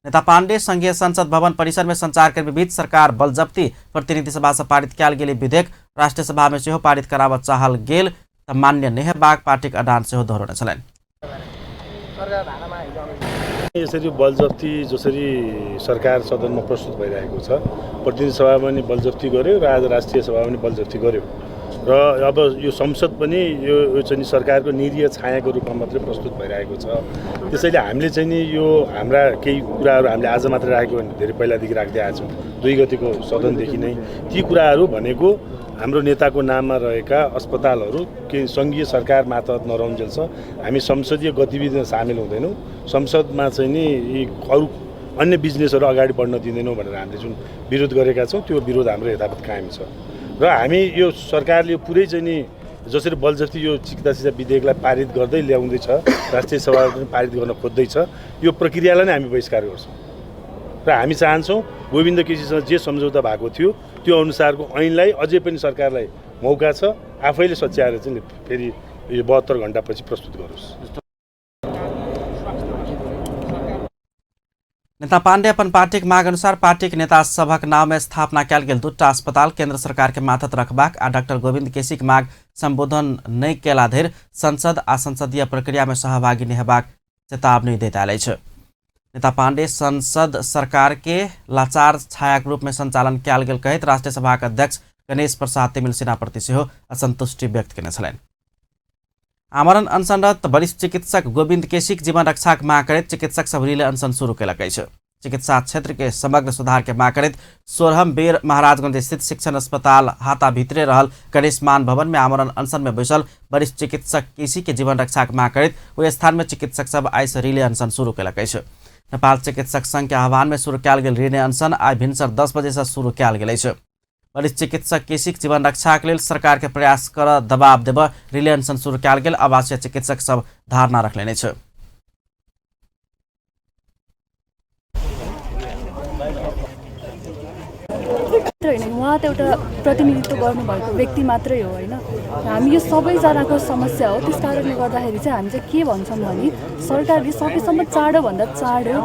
A: नेता पांडे संघीय संसद भवन परिसर में संचारकर्मी बीच सरकार बलजब्ती प्रतिनिधि सभा से पारित कयल गेल विधेयक राष्ट्रीय सभा में सेहो पारित कराबऽ चाहल गेल त मान्य नहि हेबाक पार्टीक अडान सेहो दोहरौने छलनि।
M: यसरी बलजफ्ती जसरी सरकार सदनमा प्रस्तुत भइरहेको छ, प्रतिनिधि सभामा पनि बलजफ्ती गर्यो र आज राष्ट्रिय सभामा पनि बलजफ्ती गर्यो र अब यो संसद पनि यो चाहिँ सरकारको निरीह छायाको रूपमा मात्रै प्रस्तुत भइरहेको छ। त्यसैले हामीले चाहिँ नि यो हाम्रा केही कुराहरू हामीले आज मात्रै राखेको भने धेरै पहिलादेखि राख्दै आएको छौँ, 2 गतिको सदनदेखि नै। ती कुराहरू भनेको हाम्रो नेताको नाममा रहेका अस्पतालहरू के सङ्घीय सरकार मातहत नरहुन्जेलसम्म हामी संसदीय गतिविधिमा सामेल हुँदैनौँ, संसदमा चाहिँ नि यी अरू अन्य बिजनेसहरू अगाडि बढ्न दिँदैनौँ भनेर हामीले जुन विरोध गरेका छौँ त्यो विरोध हाम्रो यथावत कायम छ। र हामी यो सरकारले पुरै चाहिँ नि जसरी बलजफ्ती यो चिकित्सा शिक्षा विधेयकलाई पारित गर्दै ल्याउँदैछ, राष्ट्रिय सभामा पनि पारित गर्न खोज्दैछ, यो प्रक्रियालाई नै हामी बहिष्कार गर्छौँ र हामी चाहन्छौँ गोविन्द केसीसँग जे सम्झौता भएको थियो त्यो अनुसारको ऐनलाई अझै पनि सरकारलाई मौका छ आफैले सच्याएर चाहिँ फेरि यो 72 घन्टापछि प्रस्तुत गरोस्।
A: नेता पांडे अपन पार्टीक मांग अनुसार पार्टीक नेता सभक नाव में स्थापना कयल गेल 2 टा अस्पताल केंद्र सरकार के मातहत रखबाक आ डॉक्टर गोविंद केसीक मांग संबोधन नहि केला धरि संसद आ संसदीय प्रक्रिया में सहभागी नहि हेबाक चेतावनी दैत आयल अछि। नेता पांडे संसद सरकार के लाचार छायाक रूप में संचालन कयल गेल कहैत राष्ट्रीय सभाक अध्यक्ष गणेश प्रसाद तिमिल सिन्हा सेहो असंतुष्टि व्यक्त केने छलनि। आमरण अनशनरत वरिष्ठ चिकित्सक गोविंद केसीक जीवन रक्षाक मांग करैत चिकित्सक सब रिले अनशन शुरू केलक अछि। चिकित्सा क्षेत्र के समग्र सुधार के मांग करैत 16 बेर महाराजगंज स्थित शिक्षण अस्पताल हाता भितरे रहल गणेश मान भवन में आमरण अनशन में बैसल वरिष्ठ चिकित्सक केसी के जीवन रक्षाक मांग करैत ओहि स्थान में चिकित्सक सब आइ से रिले अनशन शुरू केलक अछि। नेपाल चिकित्सक संघ के आह्वान में शुरू कयल गेल रिले अनशन आइ भिनसर 10 बजे से शुरू कयल गेल अछि। वरिष्ठ चिकित्सक केसीक जीवन रक्षाक लेल सरकार के प्रयास कर दबाव देब रिले अनशन शुरू कयल गेल आवासीय चिकित्सक सब धारणा रखलनि अछि।
N: होइन, उहाँ त एउटा प्रतिनिधित्व गर्नुभएको व्यक्ति मात्रै हो होइन। हामी यो सबैजनाको समस्या हो। त्यस कारणले गर्दाखेरि चाहिँ हामी चाहिँ के भन्छौँ भने सरकारले सकेसम्म चाँडोभन्दा चाँडो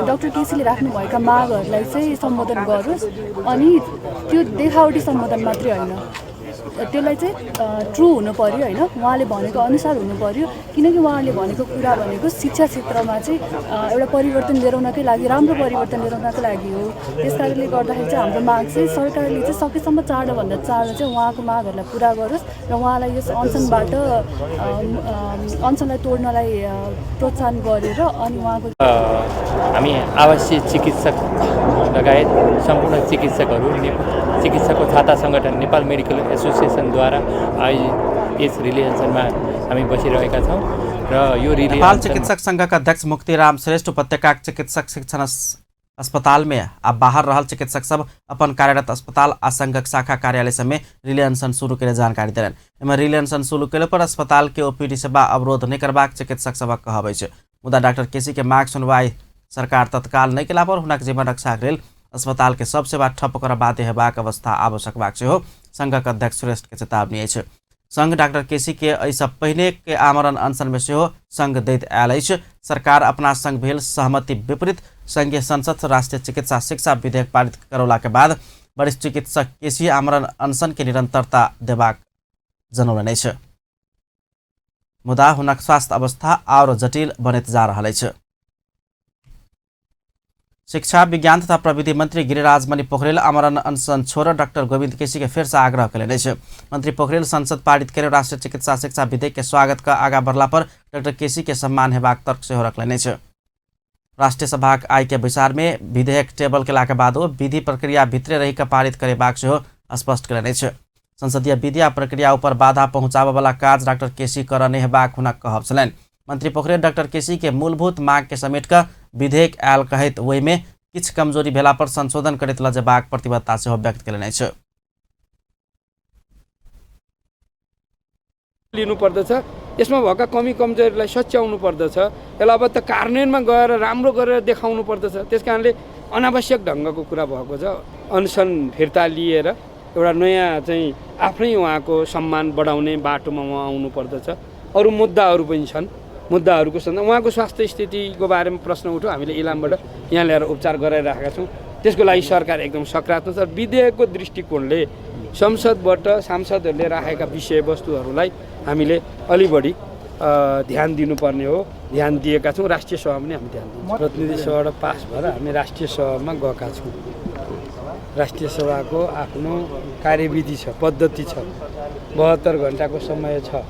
N: डाक्टर केसीले राख्नुभएका मागहरूलाई चाहिँ सम्बोधन गरोस् अनि त्यो देखावटी सम्बोधन मात्रै होइन, त्यसलाई चाहिँ ट्रु हुनु पर्यो होइन, उहाँले भनेको अनुसार हुनु पर्यो। किनकि उहाँले भनेको कुरा भनेको शिक्षा क्षेत्रमा चाहिँ एउटा परिवर्तन लिएर आउनकै लागि, राम्रो परिवर्तन लिएर आउनकै लागि हो। त्यस कारणले गर्दाखेरि चाहिँ हाम्रो माग चाहिँ सरकारले चाहिँ सकेसम्म चाँडोभन्दा चाँडो चाहिँ उहाँको मागहरूलाई पुरा गरोस् र उहाँलाई यस अनसनबाट अनसनलाई तोड्नलाई प्रोत्साहन गरेर अनि उहाँको
O: हामी आवासीय चिकित्सक लगायत सम्पूर्ण चिकित्सकहरू चिकित्साको छाता सङ्गठन नेपाल मेडिकल एसोसिएसनद्वारा आयोजित यस रिले अनसनमा हामी बसिरहेका छौँ र यो रिले
A: नेपाल चिकित्सक संघक अध्यक्ष मुक्तिराम श्रेष्ठ उपत्यका चिकित्सक शिक्षण अस्पताल में आ बाहर रहल चिकित्सक सब अपन कार्यरत अस्पताल आ संघक शाखा कार्यालय सब में रिले अनशन शुरू के जानकारी देलनि। एहिमे रिले अनशन शुरू केला पर अस्पताल के ओपीडी सेवा अवरोध नहि करबाक चिकित्सक सबक कहब अछि। मुदा डॉक्टर केसी के माग सुनवाई सरकार तत्काल नहि केला पर हुनक जीवन रक्षाक लेल अस्पताल के सब सेवा ठप्प कर बाध्य हेबाक अवस्था आबि सकबाक सेहो संघक अध्यक्ष श्रेष्ठ के चेतावनी अछि। संघ डॉक्टर केसी के एहिसँ पहिने के आमरण अनशन में सेहो संघ दैत आयल अछि। सरकार अपना संग भेल सहमति विपरीत संघीय संसद राष्ट्रीय चिकित्सा शिक्षा विधेयक पारित करौला के बाद वरिष्ठ चिकित्सक केसी आमरण अनशन के निरंतरता देबाक जनौलनि अछि। मुदा हुनक स्वास्थ्य अवस्था आओर जटिल बनैत जा रहल अछि। शिक्षा विज्ञान तथा प्रविधि मंत्री गिरिराज मणि पोखरेल आमरण अनशन छोड़ डॉक्टर गोविंद केसी के फेर से आग्रह कयलनि अछि। मंत्री पोखरेल संसद पारित कयने राष्ट्रीय चिकित्सा शिक्षा विधेयक के स्वागत क आगा बढ़ला पर डॉक्टर केसी के सम्मान हेबाक तर्क सेहो रखलनि अछि। राष्ट्रीय सभाक आइ के बैसार में विधेयक टेबल केलाक बादो विधि प्रक्रिया भितरे रहि कऽ पारित करेबाक सेहो स्पष्ट कयलनि अछि। संसदीय विधि आ प्रक्रिया ऊपर बाधा पहुंचाबय वाला काज डॉक्टर केसी करऽ नहि हेबाक हुनक कहब छलनि। मंत्री पोखरेल डॉक्टर केसी के मूलभूत मांग के समेट कऽ विधेयक आयल कहैत ओहिमे किछु कमजोरी भेला पर संशोधन करैत लऽ जेबाक प्रतिबद्धता सेहो व्यक्त कयलनि अछि।
P: लिनुपर्दछ, यसमा भएका कमी कमजोरीलाई सच्याउनु पर्दछ, यसलाई अब त कार्यान्वयनमा गएर राम्रो गरेर देखाउनु पर्दछ। त्यस कारणले अनावश्यक ढङ्गको कुरा भएको छ। अनसन फिर्ता लिएर एउटा नयाँ चाहिँ आफ्नै उहाँको सम्मान बढाउने बाटोमा उहाँ आउनु पर्दछ। अरू मुद्दाहरू पनि छन्, मुद्दाहरूको सन्दर्भ उहाँको स्वास्थ्य स्थितिको बारेमा प्रश्न उठ्यो। हामीले इलामबाट यहाँ ल्याएर उपचार गराइराखेका छौँ, त्यसको लागि सरकार एकदम सकारात्मक छ। विधेयकको दृष्टिकोणले संसदबाट सांसदहरूले राखेका विषयवस्तुहरूलाई हामीले अलि बढी ध्यान दिनुपर्ने हो, ध्यान दिएका छौँ। राष्ट्रिय सभामा पनि हामी ध्यान दिन्छौँ। प्रतिनिधि सभाबाट पास भएर हामी राष्ट्रिय सभामा गएका छौँ। राष्ट्रिय सभाको आफ्नो कार्यविधि छ, पद्धति छ, 72 घन्टाको समय छ।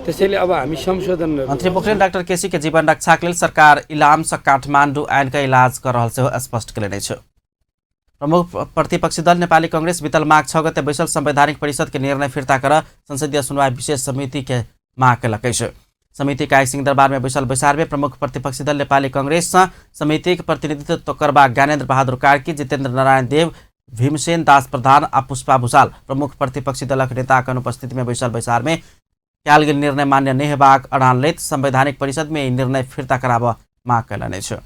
P: त्यसैले अब हामी संशोधन।
A: मंत्री पोखरेल डाक्टर केसी के जीवन रक्षाक लेल सरकार इलाम से काठमाडौँ आनि कऽ इलाज कर रहल सेहो स्पष्ट कयलनि अछि। प्रमुख प्रतिपक्षी दल नेपाली कांग्रेस बीतल माघ 6 गते बैसल संवैधानिक परिषद के निर्णय फिर्ता कर संसदीय सुनवाई विशेष समिति के माग कयलक अछि। समिति का सिंहदरबार में बैसल बैसार में प्रमुख प्रतिपक्षी दल नेपाली कांग्रेस समिति के प्रतिनिधित्व करबाक ज्ञानेन्द्र बहादुर कार्की, जितेन्द्र नारायण देव, भीमसेन दास प्रधान आ पुष्पा भूषाल प्रमुख प्रतिपक्षी दलक नेताक अनुपस्थिति में बैसल बैसार में कयल गेल निर्णय मान्य नहि हेबाक अड़ान लैत संवैधानिक परिषद में ई निर्णय फिर्ता कराबऽ माग कयलनि अछि।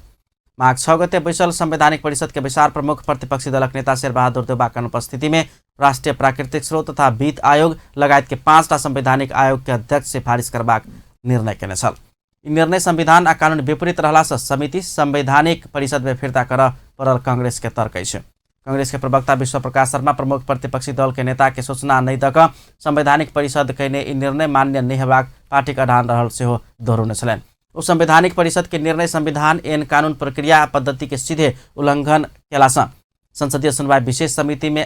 A: माघ 6 गते बैसल संवैधानिक परिषद के बैसार प्रमुख प्रतिपक्षी दलक नेता शेरबहादुर देउबाक अनुपस्थिति में राष्ट्रीय प्राकृतिक स्रोत तथा वित्त आयोग लगायत के 5टा संवैधानिक आयोग के अध्यक्ष सिफारिश करबाक निर्णय केने छल। ई निर्णय संविधान आ कानून विपरीत रहला से समिति संवैधानिक परिषद में फिर्ता करऽ पड़ल कांग्रेस के तर्क अछि। कांग्रेस के प्रवक्ता विश्व प्रकाश शर्मा प्रमुख प्रतिपक्षी दल के नेता के सूचना नहि दऽ कऽ संवैधानिक परिषद कयने ई निर्णय मान्य नहि हेबाक पार्टीक अड़ान रहल सेहो दोहरौने छलनि। ओ संवैधानिक परिषद के निर्णय संविधान एन कानून प्रक्रिया पद्धति के सीधे उल्लंघन केलासँ संसदीय सुनवाई विशेष समिति में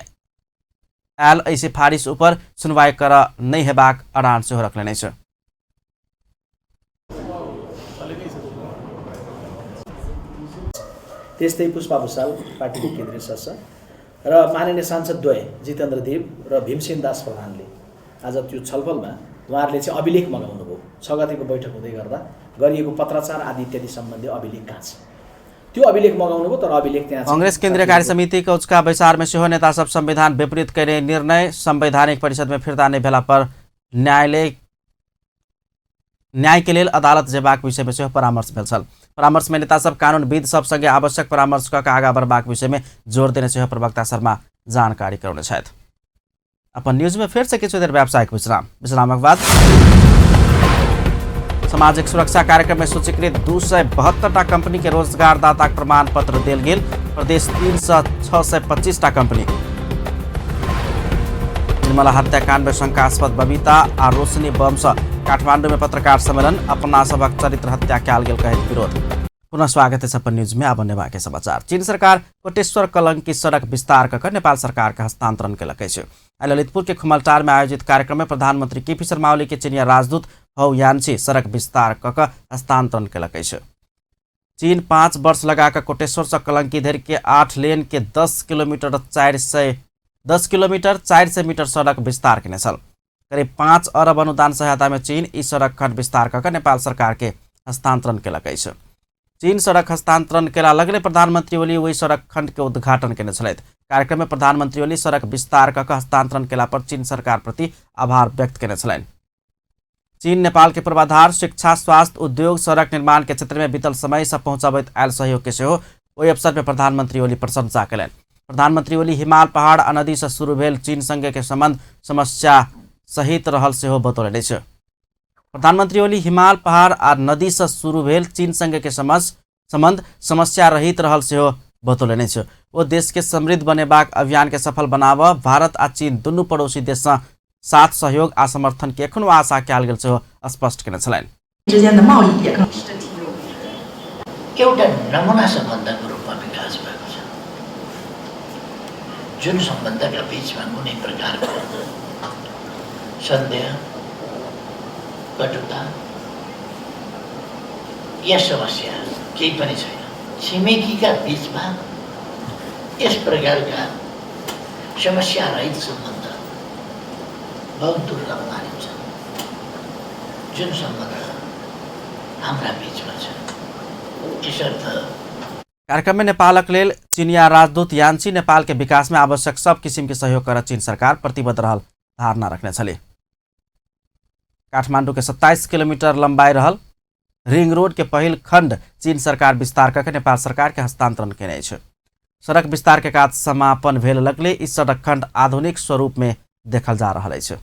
A: आयल एहि सिफारिश ऊपर सुनवाई करऽ नहि हेबाक अड़ान सेहो रखलनि अछि।
Q: त्यस्तै पुष्पा भूषाल पार्टीको केन्द्रीय सदस्य र माननीय सांसदद्वय जितेन्द्र देव र भीमसेन दास प्रधानले आज त्यो छलफलमा उहाँहरूले चाहिँ अभिलेख मगाउनु भयो। 6 गतेको बैठक हुँदै गर्दा गरिएको पत्राचार आदि इत्यादि सम्बन्धी अभिलेख कहाँ छ, त्यो अभिलेख मगाउनु भयो, तर अभिलेख त्यहाँ।
A: कांग्रेस केन्द्रीय कार्य समिति के उचका बैसार में सेहो नेता सब संविधान विपरीत कयने निर्णय संवैधानिक परिषद में फिर्ता नहि भेला पर न्याय के लेल अदालत जेबाक विषय में सेहो परामर्श भेल छल। परामर्श में नेता सब कानूनविद सब संगे आवश्यक परामर्श कऽ आगा बढ़बाक विषय में जोर देने सेहो प्रवक्ता शर्मा जानकारी करौने छथि। अपन न्यूज में फेर से किछु देर व्यावसायिक विश्राम। विश्रामक बाद सामाजिक सुरक्षा कार्यक्रम में सूचीकृत 272 टा कंपनी के रोजगारदाता प्रमाण पत्र देल गेल। प्रदेश 3 से 625 टा कंपनी। निर्मला हत्याकांड में शंकास्पद बबीता आ रोशनी बम से काठमांडू में पत्रकार सम्मेलन, अपना सबक चरित्र हत्या कयल गेल कहैत विरोध। पुनः स्वागत है अपन न्यूज में। आब के समाचार। चीन सरकार कोटेश्वर कलंकी सड़क विस्तार कऽ नेपाल सरकार के हस्तांतरण केलक अछि। आइ ललितपुर के खुमलटार में आयोजित कार्यक्रम में प्रधानमंत्री केपी शर्मा ओली के चीनिया राजदूत हौ यान्सी सड़क विस्तार कऽ हस्तांतरण केलक अछि। चीन 5 वर्ष लगा कऽ कोटेश्वर से कलंकी धरि के 8 लेन के 10 किलोमीटर 400 मीटर सड़क विस्तार केने छल। करीब 5 अरब अनुदान सहायता में चीन ई सड़क खंड विस्तार कऽ नेपाल सरकार के हस्तांतरण केलक अछि। चीन सड़क हस्तांतरण केला लगले प्रधानमंत्री ओली ओहि सड़क खंड के उद्घाटन केने छलथि। कार्यक्रम में प्रधानमंत्री ओली सड़क विस्तार कऽ हस्तांतरण केला पर चीन सरकार प्रति आभार व्यक्त केने छलनि। चीन नेपाल के पूर्वाधार, शिक्षा, स्वास्थ्य, उद्योग, सड़क निर्माण के क्षेत्र में बीतल समय से पहुंचाबैत आयल सहयोग के सेहो ओहि अवसर पर प्रधानमंत्री ओली प्रशंसा केलनि। प्रधानमंत्री ओली हिमाल, पहाड़ आ नदी से शुरू भेल चीन संगे के संबंध समस्या सहित रहल सेहो बतौलनि अछि। प्रधानमंत्री ओली हिमाल, पहाड़ आ नदी से शुरू भेल चीन संगे के संबंध समस्या रहित रहल सेहो बतौलनि अछि। ओ देश के समृद्ध बनेबाक अभियान के सफल बनाबऽ भारत आ चीन दुनू पड़ोसी देश सँ साथ सहयोग आ समर्थन के एखनो आशा कयल गेल सेहो स्पष्ट केने छलनि।
H: एउटा नमुना सम्बन्धको रूपमा विकास भएको छ, जुन सम्बन्धका बीचमा कुनै प्रकारको सन्देह, कटुता या समस्या केही पनि छैन। छिमेकीका बीचमा यस प्रकारका समस्या रहित सम्बन्ध बहुत दुर्लभ मानिन्छ, जुन सम्बन्ध हाम्रा बीचमा छ। यसर्थ
A: कार्यक्रम में नेपालक लेल चीनिया राजदूत यान्सी नेपाल के विकास में आवश्यक सब किसिम के सहयोग कर चीन सरकार प्रतिबद्ध रहल धारणा रखने छली। काठमांडू के 27 किलोमीटर लंबाई रहल रिंग रोड के पहिल खंड चीन सरकार विस्तार करके नेपाल सरकार के हस्तांतरण केने अछि। सड़क विस्तार के काज समापन भेल लगले इस सड़क खंड आधुनिक स्वरूप में देखल जा रहल अछि।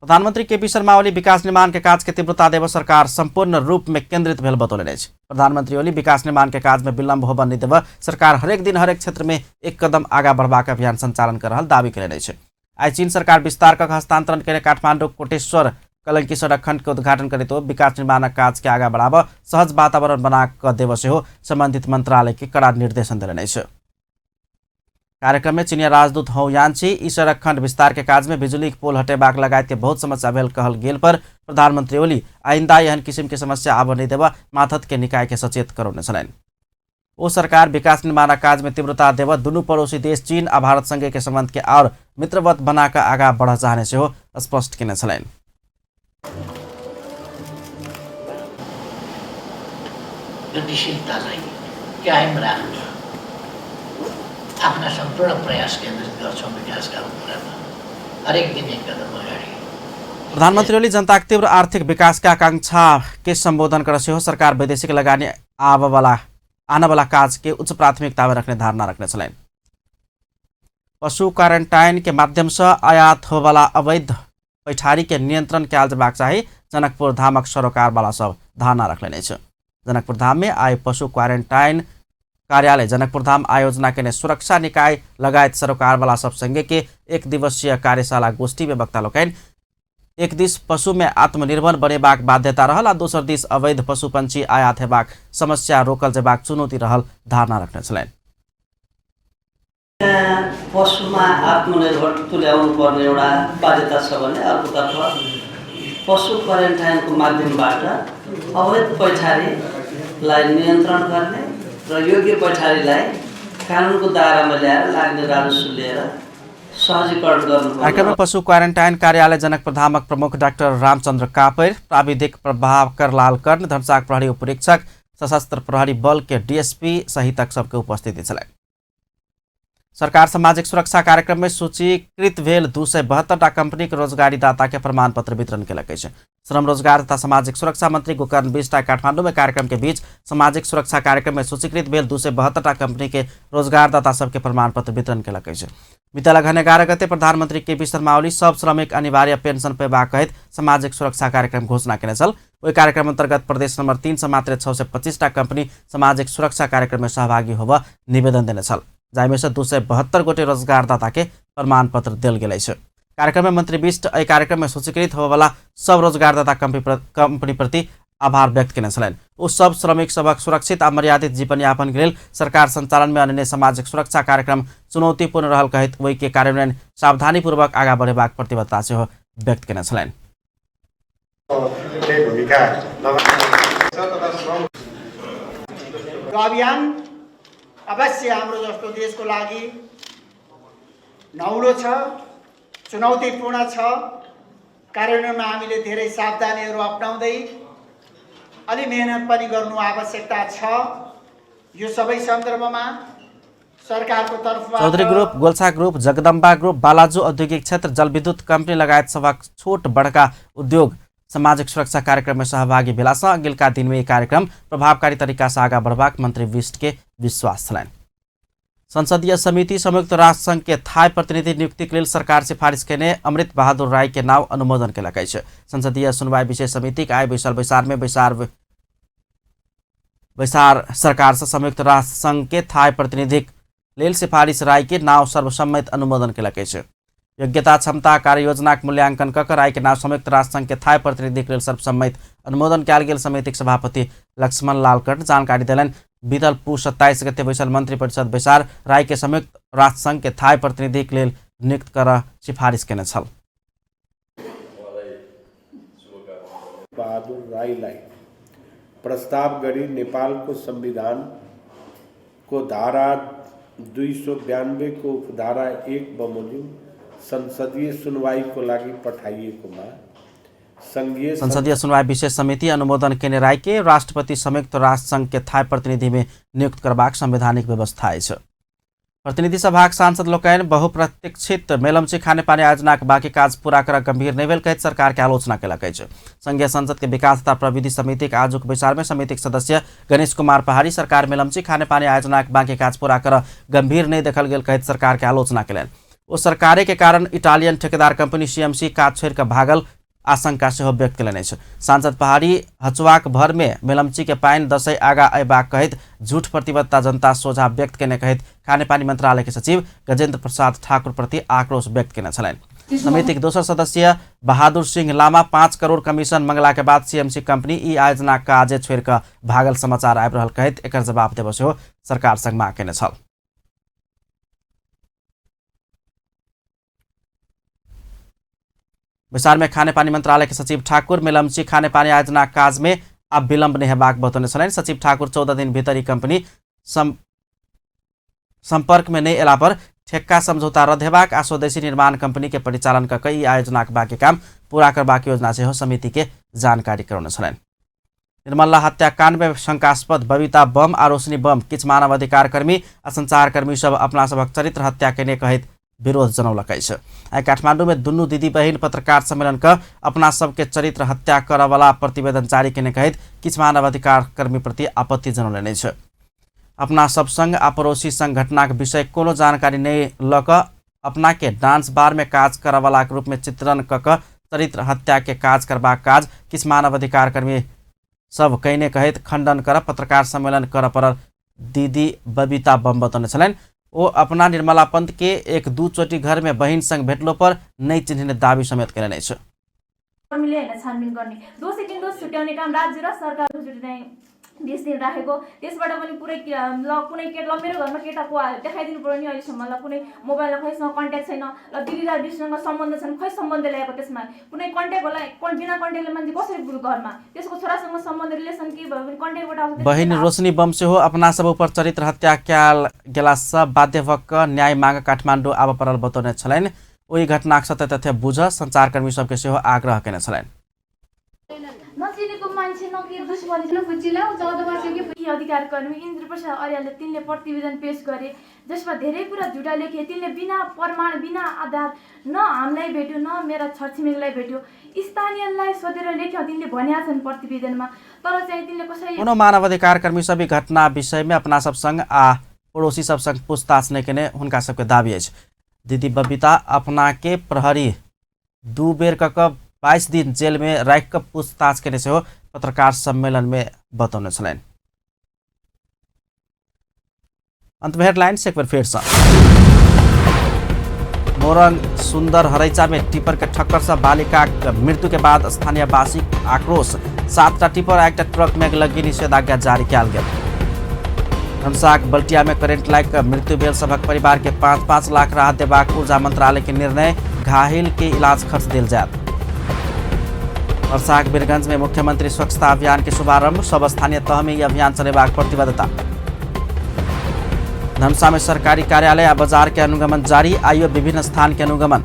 A: प्रधानमंत्री केपी शर्मा ओली विकास निर्माण के काज के तीव्रता देव सरकार संपूर्ण रूप में केंद्रित भेल बतौलनि अछि। प्रधानमंत्री ओली विकास निर्माण के काज में विलंब होबय नहि देब सरकार हरेक दिन हरेक क्षेत्र में एक कदम आगा बढ़बाक अभियान संचालन कर रहल दावी केलनि अछि। आइ चीन सरकार विस्तार कऽ हस्तांतरण केने काठमांडू कोटेश्वर कलंकी सड़क खंड के उद्घाटन करैत ओ विकास निर्माणक काज के आगा बढ़ाबऽ सहज वातावरण बना कऽ देब सेहो संबंधित मंत्रालय के कड़ा निर्देशन देलनि अछि। कार्यक्रम में चीनिया राजदूत हौ यान्सी ई सड़क खंड विस्तार के काज में बिजुली के पोल हटेबाक लगायत के बहुत समस्या भेल कहल गेल पर प्रधानमंत्री ओली आइंदा एहन किसिम के समस्या आबऽ नहि देबऽ माथत के निकाय के सचेत करौने छलनि। ओ सरकार विकास निर्माणक काज में तीव्रता देबऽ दुनू पड़ोसी देश चीन आ भारत संगे के संबंध के और मित्रवत बना कऽ आगा बढ़ऽ चाहने सेहो स्पष्ट केने छलनि।
H: गतिशीलतालाई कायम राख्न आफ्ना सम्पूर्ण प्रयास केन्द्रित गर्छौँ विकासका कुरामा, हरेक दिन एक कदम अगाडि।
A: प्रधानमंत्री ओली जनताक तीव्र आर्थिक विकास के आकांक्षा के संबोधन कर सेहो सरकार वैदेशिक लगानी आनवाला काज के उच्च प्राथमिकता में रखने धारणा रखने छलनि। पशु क्वारेंटाइन के माध्यम से आयात होवाला अवैध पैठारी के नियंत्रण कयल जेबाक चाही जनकपुर धामक सरोकारवाला सब धारणा रखलनि अछि। जनकपुर धाम में आइ पशु क्वारेंटाइन कार्यालय जनकपुर धाम आयोजना केने सुरक्षा निकाय लगायत सरोकारवाला सब संगे के एक दिवसीय कार्यशाला गोष्ठी में वक्ता लोकनि एक दिस पशु में आत्मनिर्भर बनेबाक बाध्यता रहल आ दोसर दिस अवैध पशु पंछी आयात हेबाक समस्या रोकल जेबाक चुनौती रहल धारणा रखने छलनि।
B: पशुमा आत्मनिर्भर तुल्याउनु पर्ने एउटा बाध्यता छ भने अर्कोतर्फ पशु क्वारेन्टाइनको माध्यमबाट अवैध पैठारीलाई नियन्त्रण गर्ने र योग्य पैठारीलाई कानुनको दायरामा ल्याएर लाग्ने राजस्व लिएर सहजीकरण गर्नु।
A: कार्यक्रममा पशु क्वारेन्टाइन कार्यालय जनकपुर धामक प्रमुख डाक्टर रामचन्द्र कापैर, प्राविधिक प्रभाकर लाल कर्ण, धनसाक प्रहरी उपरीक्षक, सशस्त्र प्रहरी बल के डीएसपी सहितक सबके उपस्थिति छलनि। सरकार सामाजिक सुरक्षा कार्यक्रम में सूचीकृत भेल 272 टा कंपनी के रोजगारीदाता के प्रमाणपत्र वितरण केलक अछि। श्रम रोजगार तथा सामाजिक सुरक्षा मंत्री गोकर्ण बिष्ट काठमांडू में कार्यक्रम के बीच सामाजिक सुरक्षा कार्यक्रम में सूचीकृत भेल 272 टा कंपनी के रोजगारदाता सबके प्रमाणपत्र वितरण केलक अछि। बीतल अगहन 11 गते प्रधानमंत्री केपी शर्मा ओली सब श्रमिक अनिवार्य पेंशन पेबाक कहैत सामाजिक सुरक्षा कार्यक्रम घोषणा केने छल। ओहि कार्यक्रम अंतर्गत प्रदेश नंबर 3 से मात्र 625 टा कंपनी सामाजिक सुरक्षा कार्यक्रम में सहभागी होबऽ निवेदन देने छल, जाहिमे से 272 गोटे रोजगारदाता के प्रमाणपत्र देल गेल अछि। कार्यक्रम में मंत्री बिष्ट एहि कार्यक्रम में सूचीकृत होबयवला सब रोजगारदाता कंपनी प्रति आभार व्यक्त केने छलनि। ओ सब श्रमिक सभक सुरक्षित आ मर्यादित जीवनयापन के लेल सरकार संचालन में अनने सामाजिक सुरक्षा कार्यक्रम चुनौतीपूर्ण रहल कहैत ओहि के कार्यान्वयन सावधानीपूर्वक आगा बढ़ेबाक प्रतिबद्धता सेहो व्यक्त केने छलनि।
R: अभियान अवश्य हाम्रो जस्तो देशको लागि नौलो छ, चुनौतीपूर्ण छ। कार्यान्वयनमा हामीले धेरै सावधानीहरू अपनाउँदै अलि मेहनत पनि गर्नु आवश्यकता छ। यो सबै सन्दर्भमा सरकारको तर्फबाट
A: Chaudhary group, Golchha group, Jagdamba group, Balaju औद्योगिक क्षेत्र, जलविद्युत कंपनी लगायत सभक छोट बड़का उद्योग सामाजिक सुरक्षा कार्यक्रम में सहभागी भेलासँ अगिलका दिन में ई कार्यक्रम प्रभावकारी तरीका से आगा बढ़बाक मंत्री बिष्ट के विश्वास छलनि। संसदीय समिति संयुक्त राष्ट्र संघ के थाई प्रतिनिधि नियुक्ति के लेल सरकार सिफारिश केने अमृत बहादुर राय के नाव अनुमोदन केलक अछि। संसदीय सुनवाई विशेष समिति के आइ बैसल बैसार में बैसार सरकार से संयुक्त राष्ट्र संघ के थाई प्रतिनिधिक लेल सिफारिश राय के नाव सर्वसम्मत अनुमोदन केलक अछि। योग्यता, क्षमता, कार्ययोजनाक मूल्यांकन कऽ राय के नाव संयुक्त राष्ट्र संघ के थाई प्रतिनिधिक लेल सर्वसम्मत अनुमोदन कयल गेल समितिक सभापति लक्ष्मण लाल कर्ण जानकारी देलनि। बीतल पुस 27 गते बैसल मंत्री परिषद बैसार राय के संयुक्त राष्ट्र संघ के थाई प्रतिनिधिक लेल नियुक्त कर सिफारिश केने छल।
F: बहादुर राईलाई प्रस्ताव गरी नेपालको संविधानको धारा 292 को उपधारा 1 बमोजिम संसदीय सुनवाईको लागि पठाइएकोमा
A: संसदीय सुनवाई विशेष समिति अनुमोदन केने राय के राष्ट्रपति संयुक्त राष्ट्र संघ के थाई प्रतिनिधि में नियुक्त करबाक संवैधानिक व्यवस्था अछि। प्रतिनिधि सभाक सांसद लोकनि बहुप्रतीक्षित मेलम्ची खानेपानी आयोजनाक बाकी काज पूरा कर गंभीर नहि भेल कहैत सरकार के आलोचना केलक अछि। संघीय संसद के विकास तथा प्रविधि समितिक आजुक बैसार में समितिक सदस्य गणेश कुमार पहाड़ी सरकार मेलम्ची खानेपानी आयोजनाक बाकी काज पूरा कर गंभीर नहि देखल गेल कहैत सरकार के आलोचना केलनि। ओ सरकारे के कारण इटालियन ठेकेदार कंपनी सीएमसी काज छोड़ि कऽ भागल आशंका सेहो व्यक्त केलनि अछि। सांसद पहाड़ी हचुआक भर में मेलम्ची के पानि दसैँ आगा अयबाक कहैत झूठ प्रतिबद्धता जनता सोझा व्यक्त केने कहैत खानेपानी मंत्रालय के सचिव गजेंद्र प्रसाद ठाकुर प्रति आक्रोश व्यक्त केने छलनि। समितिक दोसर सदस्य बहादुर सिंह लामा 5 करोड़ कमीशन मंगला के बाद सीएमसी कंपनी ई आयोजना काजे छोड़ि कऽ भागल समाचार आबि रहल कहैत एकर जवाब देबऽ सेहो सरकार संग मांग केने छल। बैसार में खानेपानी मंत्रालय के सचिव ठाकुर मेलम्ची खानेपानी आयोजना काज में आब विलंब नहि हेबाक बतौने छलनि। सचिव ठाकुर 14 दिन भीतर ई कंपनी संपर्क में नहि एला पर ठेक्का समझौता रद्द हेबाक आ स्वदेशी निर्माण कंपनी के परिचालन कऽ ई आयोजनाक बाकी काम पूरा करबाक योजना सेहो समिति के जानकारी करौने छलनि। निर्मला हत्याकांड में शंकास्पद बबीता बम आ रोशनी बम किछु मानवाधिकार कर्मी आ संचारकर्मी सब अपना सभक चरित्र हत्या केने कहैत विरोध जनौलक अछि। आइ काठमांडू में दुनू दीदी बहिन पत्रकार सम्मेलन कऽ अपना सबके चरित्र हत्या करऽवला प्रतिवेदन जारी केने कहैत किछु मानवाधिकार कर्मी प्रति आपत्ति जनौलनि अछि। अपना सब संग आ पड़ोसी संग घटनाक विषय कोनो जानकारी नहि लऽ कऽ अपना के डांस बार में काज करऽवला के रूप में चित्रण कऽ कऽ चरित्र हत्या के काज करबाक काज किछु मानवाधिकार कर्मी सब कयने कहैत खंडन कर पत्रकार सम्मेलन करऽ पड़ल दीदी बबीता बम बतौने छलनि। ओ अपना निर्मला पंत के 1-2 चोटी घर में बहिन संग भेटलो पर नहि चिन्हने दावी समेत केलनि अछि।
S: छानबिन गर्ने दोषी निर्दोष छुट्याउने काम राज्य र सरकारले 20 दिन राखेको, त्यसबाट पनि पुरै ल कुनै केटा ल मेरो घरमा केटा को आयो देखाइदिनु पर्यो नि अहिलेसम्म, ल कुनै मोबाइलमा खैसँग कन्ट्याक्ट छैन, ल दिदी र विष्णुसँग सम्बन्ध छैन, खै सम्बन्ध ल्याएको त्यसमा कुनै कन्ट्याक्ट होला, बिना कन्ट्याक्टले मान्छे कसरी पुग्यो घरमा, त्यसको छोरासँग सम्बन्ध रिलेसन के भयो भने कन्ट्याक्टबाट आउँछ।
A: बहिन रोशनी बम सेहो अपना सब उपर चरित्र हत्या कयल गेलासँ बाध्य भऽ कऽ न्याय मांग काठमाडौँ आबऽ पड़ल बतौने छलनि। ओहि घटनाक सत्य तथ्य बुझ संचारकर्मी सबके सेहो आग्रह केने छलनि।
S: नचिनेको मान्छे न के दुश्मनी न चिलाउ 14 वर्षको अधिकार कर्मी इन्द्रप्रसाद अर्यालले तिनले प्रतिवेदन पेश गरे, जसमा धेरै कुरा झुटा लेखे। तिनले बिना प्रमाण बिना आधार न हामीलाई भेट्यो न मेरा छरछिमेकलाई भेट्यो, स्थानीयलाई सोधेर लेख्यो तिनले भनेका छन् प्रतिवेदनमा। तर चाहिँ तिनले कसरी
A: कोनो मानवाधिकार कर्मी सभी घटना विषय में अपना सब संग आ पड़ोसी सब संग पूछताछ नहीं केने हुनका सबके दावी अछि। दीदी बबीता अपना के प्रहरी 2 बेर क 22 दिन जेल में राखि कऽ पूछताछ केने सेहो पत्रकार सम्मेलन में बतौने छलनि। अंत में हेडलाइंस एक बेर फेर सँ। मोरंग सुंदर हरैचा में टिपर के ठक्कर से बालिका के मृत्यु के बाद स्थानीयवासी आक्रोश। 7टा टिपर आ 1टा ट्रक में अगिलग्गी निषेधाज्ञा जारी कयल गेल। धनसाक बल्टिया में करेंट लागि कऽ मृत्यु भेल सभक परिवार के 5-5 लाख राहत देबाक ऊर्जा मंत्रालय के निर्णय, घायल के इलाज खर्च देल जायत। वर्षाक बीरगंज में मुख्यमंत्री स्वच्छता अभियान के शुभारंभ, सब स्थानीय तह में यह अभियान चलेबाक प्रतिबद्धता। धनुषा में सरकारी कार्यालय आ बाजार के अनुगमन जारी, आइयो विभिन्न स्थान के अनुगमन।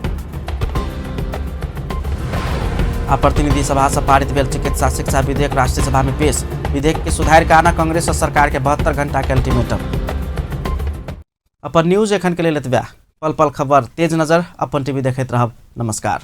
A: आ प्रतिनिधि सभा से पारित भेल चिकित्सा शिक्षा विधेयक राष्ट्रीय सभा में पेश। विधेयक के सुधार के आना कांग्रेस और सरकार के 72 घंटा के अल्टीमेटम। अपन न्यूज एखन के लेल एतबे। पल पल खबर तेज नजर अपन टीवी देखैत रहब। नमस्कार।